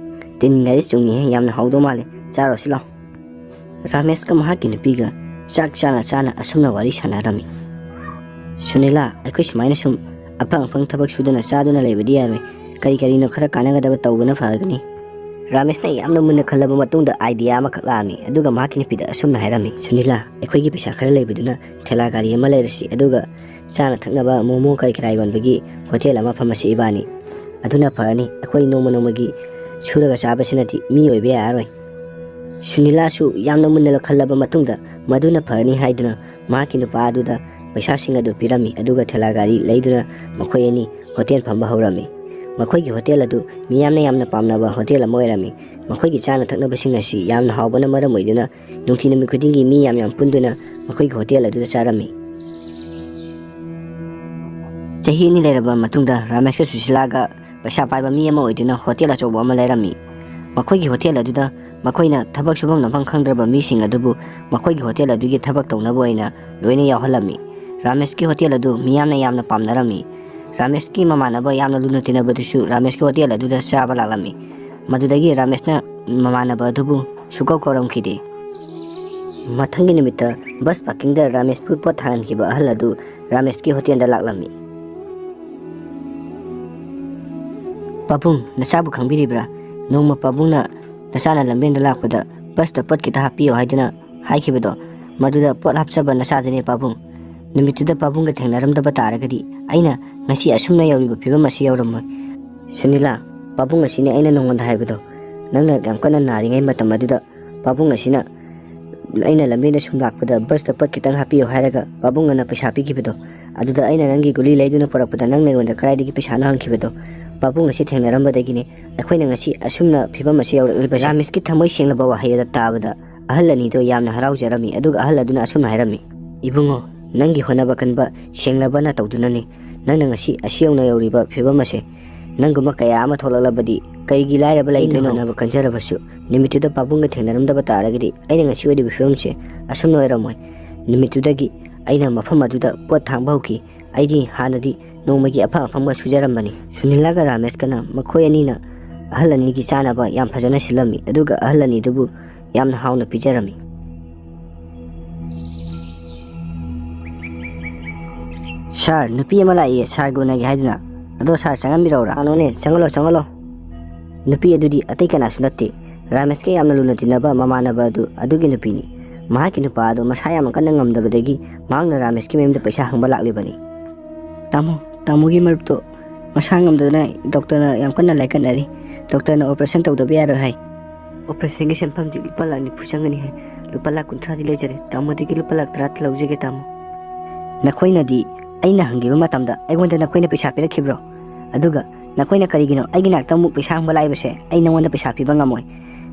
ꯇꯤꯟꯒꯁꯦ ꯆꯨꯡꯉꯤꯍꯦ, ꯌꯥꯝꯅ ꯍꯥꯎꯗꯧ ꯃꯥꯜꯂꯦ꯫ ꯆꯥꯔꯨꯔꯁꯤ ꯂꯥꯎ꯫" ꯔꯥꯃꯦꯁꯀ ꯃꯍꯥꯛꯀꯤ ꯅꯨꯄꯤꯒ ꯆꯥꯛ ꯆꯥꯅ ꯆꯥꯅ ꯑꯁꯨꯝꯅ ꯋꯥꯔꯤ ꯁꯥꯟꯅꯔꯝꯃꯤ꯫ "ꯁꯨꯅꯤꯂꯥ, ꯑꯩꯈꯣꯏ ꯁꯨꯃꯥꯏꯅ ꯁꯨꯝ ꯑꯐꯪ ꯑꯐꯪ ꯊꯕꯛ ꯁꯨꯗꯨꯅ ꯆꯥꯗꯨꯅ ꯂꯩꯕꯗꯤ ꯌꯥꯔꯣꯏ꯫ ꯀꯔꯤ ꯀꯔꯤꯅꯣ ꯈꯔ ꯀꯥꯟꯅꯒꯗꯕ ꯇꯧꯕꯅ ꯐꯒꯅꯤ꯫" ꯔꯥꯃꯦꯁꯅ ꯌꯥꯝꯅ ꯃꯨꯟꯅ ꯈꯜꯂꯕ ꯃꯇꯨꯡꯗ idea ꯑꯃꯈꯛ ꯂꯥꯛꯑꯝꯃꯤ꯫ ꯑꯗꯨꯒ ꯃꯍꯥꯛꯀꯤ ꯅꯨꯄꯤꯗ ꯑꯁꯨꯝꯅ ꯍꯥꯏꯔꯝꯃꯤ, "ꯁꯨꯅꯤꯂꯥ, ꯑꯩꯈꯣꯏꯒꯤ ꯄꯩꯁꯥ ꯈꯔ ꯂꯩꯕꯗꯨꯅ ꯊꯦꯂꯥ ꯒꯥꯔꯤ ꯑꯃ ꯂꯩꯔꯁꯤ, ꯑꯗꯨꯒ ꯆꯥꯅ ꯊꯛꯅꯕ ꯃꯣꯃꯣ ꯀꯔꯤ ꯀꯔꯥ ꯌꯣꯟꯕꯒꯤ ꯍꯣꯇꯦꯜ ꯑꯃ ꯐꯝꯃꯁꯤ ꯏꯕꯥꯅꯤ꯫ ꯑꯗꯨꯅ ꯐꯔꯅꯤ꯫ ꯑꯩꯈꯣꯏ ꯅꯣꯡꯃ ꯅꯣꯡꯃꯒꯤ ꯁꯨꯔꯒ ꯆꯥꯕꯁꯤꯅꯗꯤ ꯃꯤ ꯑꯣꯏꯕ ꯌꯥꯔꯔꯣꯏ꯫" ꯁꯨꯅꯤꯂꯥꯁꯨ ꯌꯥꯝꯅ ꯃꯨꯟꯅ ꯈꯜꯂꯕ ꯃꯇꯨꯡꯗ ꯃꯗꯨꯅ ꯐꯔꯅꯤ ꯍꯥꯏꯗꯨꯅ ꯃꯍꯥꯛꯀꯤ ꯅꯨꯄꯥ ꯑꯗꯨꯗ ꯄꯩꯁꯥꯁꯤꯡ ꯑꯗꯨ ꯄꯤꯔꯝꯃꯤ꯫ ꯑꯗꯨꯒ ꯊꯦꯂꯥ ꯒꯥꯔꯤ ꯂꯩꯗꯨꯅ ꯃꯈꯣꯏ ꯑꯅꯤ ꯍꯣꯇꯦꯜ ꯐꯝꯕ ꯍꯧꯔꯝꯃꯤ꯫ ꯃꯈꯣꯏꯒꯤ ꯍꯣꯇꯦꯜ ꯑꯗꯨ ꯃꯤꯌꯥꯝꯅ ꯌꯥꯝꯅ ꯄꯥꯝꯅꯕ ꯍꯣꯇꯦꯜ ꯑꯃ ꯑꯣꯏꯔꯝꯃꯤ꯫ ꯃꯈꯣꯏꯒꯤ ꯆꯥꯅ ꯊꯛꯅꯕꯁꯤꯡ ꯑꯁꯤ ꯌꯥꯝꯅ ꯍꯥꯎꯕꯅ ꯃꯔꯝ ꯑꯣꯏꯗꯨꯅ ꯅꯨꯡꯇꯤ ꯅꯨꯃꯤꯠ ꯈꯨꯗꯤꯡꯒꯤ ꯃꯤ ꯌꯥꯝ ꯌꯥꯝ ꯄꯨꯟꯗꯨꯅ ꯃꯈꯣꯏꯒꯤ ꯍꯣꯇꯦꯜ ꯑꯗꯨꯗ ꯆꯥꯔꯝꯃꯤ꯫ ꯆꯍꯤ ꯑꯅꯤ ꯂꯩꯔꯕ ꯃꯇꯨꯡꯗ ꯔꯥꯃꯦꯁꯀ ꯁꯨꯁꯤꯂꯥꯒ ꯄꯩꯁꯥ ꯄꯥꯏꯕ ꯃꯤ ꯑꯃ ꯑꯣꯏꯗꯨꯅ ꯍꯣꯇꯦꯜ ꯑꯆꯧꯕ ꯑꯃ ꯂꯩꯔꯝꯃꯤ꯫ ꯃꯈꯣꯏꯒꯤ ꯍꯣꯇꯦꯜ ꯑꯗꯨꯗ ꯃꯈꯣꯏꯅ ꯊꯕꯛ ꯁꯨꯐꯝ ꯅꯣꯝꯐꯝ ꯈꯪꯗ꯭ꯔꯕ ꯃꯤꯁꯤꯡ ꯑꯗꯨꯕꯨ ꯃꯈꯣꯏꯒꯤ ꯍꯣꯇꯦꯜ ꯑꯗꯨꯒꯤ ꯊꯕꯛ ꯇꯧꯅꯕ ꯑꯣꯏꯅ ꯂꯣꯏꯅ ꯌꯥꯎꯍꯜꯂꯝꯃꯤ꯫ ꯔꯥꯃꯦꯁꯀꯤ ꯍꯣꯇꯦꯜ ꯑꯗꯨ ꯃꯤꯌꯥꯝꯅ ꯌꯥꯝꯅ ꯄꯥꯝꯅꯔꯝꯃꯤ꯫ ꯔꯥꯃꯦꯁꯀꯤ ꯃꯃꯥꯟꯅꯕ ꯌꯥꯝꯅ ꯂꯨꯅ ꯇꯤꯟꯅꯕꯗꯨꯁꯨ ꯔꯥꯃꯦꯁꯀꯤ ꯍꯣꯇꯦꯜ ꯑꯗꯨꯗ ꯆꯥꯕ ꯂꯥꯛꯂꯝꯃꯤ꯫ ꯃꯗꯨꯗꯒꯤ ꯔꯥꯃꯦꯁꯅ ꯃꯃꯥꯟꯅꯕ ꯑꯗꯨꯕꯨ ꯁꯨꯀꯧ ꯀꯧꯔꯝꯈꯤꯗꯦ꯫ ꯃꯊꯪꯒꯤ ꯅꯨꯃꯤꯠꯇ ꯕꯁ ꯄꯥꯔꯀꯤꯡꯗ ꯔꯥꯃꯦꯁꯄꯨ ꯄꯣꯠ ꯊꯥꯍꯟꯈꯤꯕ ꯑꯍꯜ ꯑꯗꯨ ꯔꯥꯃꯦꯁꯀꯤ ꯍꯣꯇꯦꯜꯗ ꯂꯥꯛꯂꯝꯃꯤ꯫ "ꯄꯥꯕꯨꯡ, ꯅꯆꯥꯕꯨ ꯈꯪꯕꯤꯔꯤꯕ꯭ꯔꯥ? ꯅꯣꯡꯃ ꯄꯥꯕꯨꯡꯅ ꯅꯆꯥꯅ ꯂꯝꯕꯦꯟꯗ ꯂꯥꯛꯄꯗ ꯕꯁꯇ ꯄꯣꯠ ꯈꯤꯇ ꯍꯥꯞꯄꯤꯌꯨ ꯍꯥꯏꯗꯨꯅ ꯍꯥꯏꯈꯤꯕꯗꯣ, ꯃꯗꯨꯗ ꯄꯣꯠ ꯍꯥꯞꯆꯕ ꯅꯆꯥꯗꯨꯅꯦ ꯄꯥꯕꯨꯡ꯫ ꯅꯨꯃꯤꯠꯇꯨꯗ ꯄꯥꯕꯨꯡꯒ ꯊꯦꯡꯅꯔꯝꯗꯕ ꯇꯥꯔꯒꯗꯤ ꯑꯩꯅ ꯉꯁꯤ ꯑꯁꯨꯝꯅ ꯌꯧꯔꯤꯕ ꯐꯤꯕꯝ ꯑꯁꯤ ꯌꯧꯔꯝꯃꯣꯏ꯫" "ꯁꯨꯅꯤꯂꯥ, ꯄꯥꯕꯨꯡ ꯑꯁꯤꯅꯦ ꯑꯩꯅ ꯅꯉꯣꯟꯗ ꯍꯥꯏꯕꯗꯣ꯫ ꯅꯪꯅ ꯌꯥꯝ ꯀꯟꯅ ꯅꯥꯔꯤꯉꯩ ꯃꯇꯝ ꯑꯗꯨꯗ ꯄꯥꯕꯨꯡ ꯑꯁꯤꯅ ꯑꯩꯅ ꯂꯝꯕꯦꯟꯗ ꯁꯨꯝ ꯂꯥꯛꯄꯗ ꯕꯁꯇ ꯄꯣꯠ ꯈꯤꯇꯪ ꯍꯥꯞꯄꯤꯌꯨ ꯍꯥꯏꯔꯒ ꯄꯥꯕꯨꯡ ꯑꯅ ꯄꯩꯁꯥ ꯄꯤꯈꯤꯕꯗꯣ, ꯑꯗꯨꯗ ꯑꯩꯅ ꯅꯪꯒꯤ ꯒꯨꯂꯤ ꯂꯩꯗꯨꯅ ꯄꯨꯔꯛꯄꯗ ꯅꯪꯅ ꯑꯩꯉꯣꯟꯗ ꯀꯗꯥꯏꯗꯒꯤ ꯄꯩꯁꯥꯅꯣ ꯍꯪꯈꯤꯕꯗꯣ꯫ ꯄꯥꯕꯨꯡ ꯑꯁꯤ ꯊꯦꯡꯅꯔꯝꯕꯗꯒꯤꯅꯦ ꯑꯩꯈꯣꯏꯅ ꯉꯁꯤ ꯑꯁꯨꯝꯅ ꯐꯤꯕꯝ ꯑꯁꯤ ꯌꯧꯔꯛꯂꯤꯕꯁꯦ꯫" ꯔꯥꯃꯦꯁꯀꯤ ꯊꯃꯣꯏ ꯁꯦꯡꯂꯕ ꯋꯥꯍꯩ ꯑꯗꯨ ꯇꯥꯕꯗ ꯑꯍꯜ ꯑꯅꯤꯗꯣ ꯌꯥꯝꯅ ꯍꯔꯥꯎꯖꯔꯝꯃꯤ꯫ ꯑꯗꯨꯒ ꯑꯍꯜ ꯑꯗꯨꯅ ꯑꯁꯨꯝꯅ ꯍꯥꯏꯔꯝꯃꯤ, ꯏꯕꯨꯡꯉꯣ, ꯅꯪꯒꯤ ꯍꯣꯠꯅꯕ ꯀꯟꯕ ꯁꯦꯡꯂꯕꯅ ꯇꯧꯗꯨꯅꯅꯤ ꯅꯪꯅ ꯉꯁꯤ ꯑꯁꯤ ꯌꯧꯅ ꯌꯧꯔꯤꯕ ꯐꯤꯕꯝ ꯑꯁꯦ꯫ ꯅꯪꯒꯨꯝꯕ ꯀꯌꯥ ꯑꯃ ꯊꯣꯛꯂꯛꯂꯕꯗꯤ ꯀꯔꯤꯒꯤ ꯂꯥꯏꯔꯕ ꯑꯩꯅ ꯂꯩꯗꯣꯏꯅꯣ? ꯍꯣꯠꯅꯕ ꯀꯟꯖꯔꯕꯁꯨ ꯅꯨꯃꯤꯠꯇꯨꯗ ꯄꯥꯕꯨꯡꯒ ꯊꯦꯡꯅꯔꯝꯗꯕ ꯇꯥꯔꯒꯗꯤ ꯑꯩꯅ ꯉꯁꯤ ꯑꯣꯏꯔꯤꯕ ꯐꯤꯕꯝꯁꯦ ꯑꯁꯨꯝꯅ ꯑꯣꯏꯔꯝꯃꯣꯏ꯫ ꯅꯨꯃꯤꯠꯇꯨꯗꯒꯤ ꯑꯩꯅ ꯃꯐꯝ ꯑꯗꯨꯗ ꯄꯣꯠ ꯊꯥꯡꯕ ꯍꯧꯈꯤ꯫ ꯑꯩꯗꯤ ꯍꯥꯟꯅꯗꯤ ꯅꯣꯡꯃꯒꯤ ꯑꯐꯪ ꯑꯐꯪꯕ ꯁꯨꯖꯔꯝꯕꯅꯤ꯫ ꯁꯨꯅꯤꯂꯥꯒ ꯔꯥꯃꯦꯁꯀꯅ ꯃꯈꯣꯏ ꯑꯅꯤꯅ ꯑꯍꯜ ꯑꯅꯤꯒꯤ ꯆꯥꯅꯕ ꯌꯥꯝ ꯐꯖꯅ ꯁꯤꯜꯂꯝꯃꯤ, ꯑꯗꯨꯒ ꯑꯍꯜ ꯑꯅꯤꯗꯨꯕꯨ ꯌꯥꯝꯅ ꯍꯥꯎꯅ ꯄꯤꯖꯔꯝꯃꯤ꯫ "ꯁꯥꯔ, ꯅꯨꯄꯤ ꯑꯃ ꯂꯥꯛꯏꯌꯦ, ꯁꯥꯔꯒ ꯎꯅꯒꯦ ꯍꯥꯏꯗꯨꯅ꯫ ꯑꯗꯣ ꯁꯥꯔ ꯆꯪꯍꯟꯕꯤꯔꯛꯎꯔꯥ?" "ꯑꯅꯣꯅꯦ, ꯆꯪꯍꯜꯂꯣ, ꯆꯪꯍꯜꯂꯣ꯫ ꯅꯨꯄꯤ ꯑꯗꯨꯗꯤ ꯑꯇꯩ ꯀꯅꯥꯁꯨ ꯅꯠꯇꯦ, ꯔꯥꯃꯦꯁꯀ ꯌꯥꯝꯅ ꯂꯨꯅ ꯇꯤꯟꯅꯕ ꯃꯃꯥꯟꯅꯕ ꯑꯗꯨ, ꯑꯗꯨꯒꯤ ꯅꯨꯄꯤꯅꯤ꯫ ꯃꯍꯥꯛꯀꯤ ꯅꯨꯄꯥ ꯑꯗꯨ ꯃꯁꯥ ꯌꯥꯝ ꯀꯟꯅ ꯉꯝꯗꯕꯗꯒꯤ ꯃꯍꯥꯛꯅ ꯔꯥꯃꯦꯁꯀꯤ ꯃꯌꯨꯝꯗ ꯄꯩꯁꯥ ꯍꯪꯕ ꯂꯥꯛꯂꯤꯕꯅꯤ꯫" "ꯇꯥꯃꯣ, ꯇꯥꯃꯣꯒꯤ ꯃꯔꯨꯞꯇꯣ ꯃꯁꯥ ꯉꯝꯗꯗꯅ ꯗꯣꯛꯇꯔꯅ ꯌꯥꯝ ꯀꯟꯅ ꯂꯥꯏꯀꯠꯅꯔꯤ꯫ ꯗꯣꯛꯇꯔꯅ ꯑꯣꯄꯔꯦꯁꯟ ꯇꯧꯗꯕ ꯌꯥꯔꯣꯏ ꯍꯥꯏ꯫ ꯑꯣꯄꯔꯦꯁꯟꯒꯤ ꯁꯦꯟꯐꯝꯗꯤ ꯂꯨꯄꯥ ꯂꯥꯛ ꯅꯤꯐꯨ ꯆꯪꯒꯅꯤ ꯍꯥꯏ꯫ ꯂꯨꯄꯥ ꯂꯥꯛ ꯀꯨꯟꯊ꯭ꯔꯥꯗꯤ ꯂꯩꯖꯔꯦ꯫ ꯇꯥꯃꯣꯗꯒꯤ ꯂꯨꯄꯥ ꯂꯥꯛ ꯇꯔꯥ ꯂꯧꯖꯒꯦ, ꯇꯥꯃꯣ꯫" "ꯅꯈꯣꯏꯅꯗꯤ ꯑꯩꯅ ꯍꯪꯈꯤꯕ ꯃꯇꯝꯗ ꯑꯩꯉꯣꯟꯗ ꯅꯈꯣꯏꯅ ꯄꯩꯁꯥ ꯄꯤꯔꯛꯈꯤꯕ꯭ꯔꯣ? ꯑꯗꯨꯒ ꯅꯈꯣꯏꯅ ꯀꯔꯤꯒꯤꯅꯣ ꯑꯩꯒꯤ ꯅꯥꯛꯇ ꯑꯃꯨꯛ ꯄꯩꯁꯥ ꯍꯪꯕ ꯂꯥꯛꯏꯕꯁꯦ? ꯑꯩ ꯅꯉꯣꯟꯗ ꯄꯩꯁꯥ ꯄꯤꯕ ꯉꯝꯃꯣꯏ꯫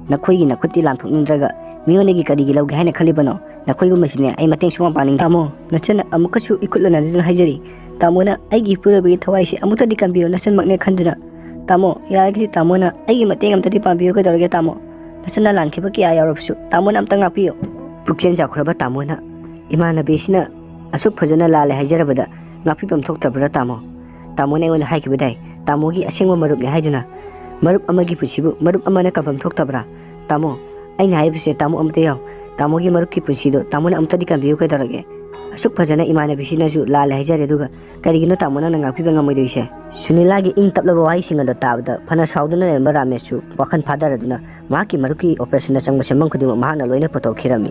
ꯅꯈꯣꯏꯒꯤ ꯅꯈꯨꯠꯇꯤ ꯂꯥꯟꯊꯣꯛꯅꯤꯡꯗ꯭ꯔꯒ ꯃꯤꯉꯣꯟꯗꯒꯤ ꯀꯔꯤꯒꯤ ꯂꯧꯒꯦ ꯍꯥꯏꯅ ꯈꯜꯂꯤꯕꯅꯣ? ꯅꯈꯣꯏꯒꯨꯝꯕꯁꯤꯅꯦ ꯑꯩ ꯃꯇꯦꯡ ꯁꯨꯡꯄꯥꯡ ꯄꯥꯡꯅꯤꯡꯗꯦ꯫" "ꯇꯥꯃꯣ, ꯅꯆꯟꯅ ꯑꯃꯨꯛꯀꯁꯨ ꯏꯈꯨꯠ ꯂꯣꯟꯅꯗꯨꯅ ꯍꯥꯏꯖꯔꯤ꯫ ꯇꯥꯃꯣꯅ ꯑꯩꯒꯤ ꯏꯄꯨꯔꯣꯏꯕꯒꯤ ꯊꯋꯥꯏꯁꯦ ꯑꯃꯨꯛꯇꯗꯤ ꯀꯟꯕꯤꯌꯨ, ꯅꯆꯟꯃꯛꯅꯦ ꯈꯟꯗꯨꯅ꯫ ꯇꯥꯃꯣ, ꯌꯥꯔꯒꯗꯤ ꯇꯥꯃꯣꯅ ꯑꯩꯒꯤ ꯃꯇꯦꯡ ꯑꯝꯇꯗꯤ ꯄꯥꯡꯕꯤꯌꯨ, ꯀꯩꯗꯧꯔꯒꯦ ꯇꯥꯃꯣ? ꯅꯆꯟꯅ ꯂꯥꯟꯈꯤꯕ ꯀꯌꯥ ꯌꯥꯎꯔꯕꯁꯨ ꯇꯥꯃꯣꯅ ꯑꯝꯇ ꯉꯥꯛꯄꯤꯌꯨ꯫" ꯄꯨꯛꯆꯦꯜ ꯆꯥꯎꯈ꯭ꯔꯕ ꯇꯥꯃꯣꯅ ꯏꯃꯥꯟꯅꯕꯤꯁꯤꯅ ꯑꯁꯨꯛ ꯐꯖꯅ ꯂꯥꯜꯂꯦ ꯍꯥꯏꯖꯔꯕꯗ ꯉꯥꯛꯄꯤꯐꯝ ꯊꯣꯛꯇꯕ꯭ꯔꯥ ꯇꯥꯃꯣ? ꯇꯥꯃꯣꯅ ꯑꯩꯉꯣꯟꯗ ꯍꯥꯏꯈꯤꯕꯗꯥꯏ, ꯇꯥꯃꯣꯒꯤ ꯑꯁꯦꯡꯕ ꯃꯔꯨꯞꯅꯤ ꯍꯥꯏꯗꯨꯅ꯫ ꯃꯔꯨꯞ ꯑꯃꯒꯤ ꯄꯨꯟꯁꯤꯕꯨ ꯃꯔꯨꯞ ꯑꯃꯅ ꯀꯟꯐꯝ ꯊꯣꯛꯇꯕ꯭ꯔꯥ? ꯇꯥꯃꯣ, ꯑꯩꯅ ꯍꯥꯏꯔꯤꯕꯁꯦ ꯇꯥꯃꯣ ꯑꯃꯇ ꯌꯥꯎ꯫ ꯇꯥꯃꯣꯒꯤ ꯃꯔꯨꯞꯀꯤ ꯄꯨꯟꯁꯤꯗꯣ ꯇꯥꯃꯣꯅ ꯑꯃꯨꯛꯇꯗꯤ ꯀꯟꯕꯤꯌꯨ ꯀꯩꯗꯧꯔꯒꯦ? ꯑꯁꯨꯛ ꯐꯖꯅ ꯏꯃꯥꯟꯅꯕꯤꯁꯤꯅꯁꯨ ꯂꯥꯜꯂꯦ ꯍꯥꯏꯖꯔꯦ, ꯑꯗꯨꯒ ꯀꯔꯤꯒꯤꯅꯣ ꯇꯥꯃꯣ ꯅꯪꯅ ꯉꯥꯛꯄꯤꯕ ꯉꯝꯃꯣꯏꯗꯣꯏꯁꯦ? ꯁꯨꯅꯤꯂꯥꯒꯤ ꯏꯪ ꯇꯞꯂꯕ ꯋꯥꯍꯩꯁꯤꯡ ꯑꯗꯨ ꯇꯥꯕꯗ ꯐꯅ ꯁꯥꯎꯗꯨꯅ ꯂꯩꯔꯝꯕ ꯔꯥꯃꯦꯁꯁꯨ ꯋꯥꯈꯜ ꯐꯥꯗꯔꯗꯨꯅ ꯃꯍꯥꯛꯀꯤ ꯃꯔꯨꯞꯀꯤ ꯑꯣꯄꯔꯦꯁꯟꯗ ꯆꯪꯕ ꯁꯦꯟꯐꯝ ꯈꯨꯗꯤꯡꯃꯛ ꯃꯍꯥꯛꯅ ꯂꯣꯏꯅ ꯄꯨꯊꯣꯛꯈꯤꯔꯝꯃꯤ꯫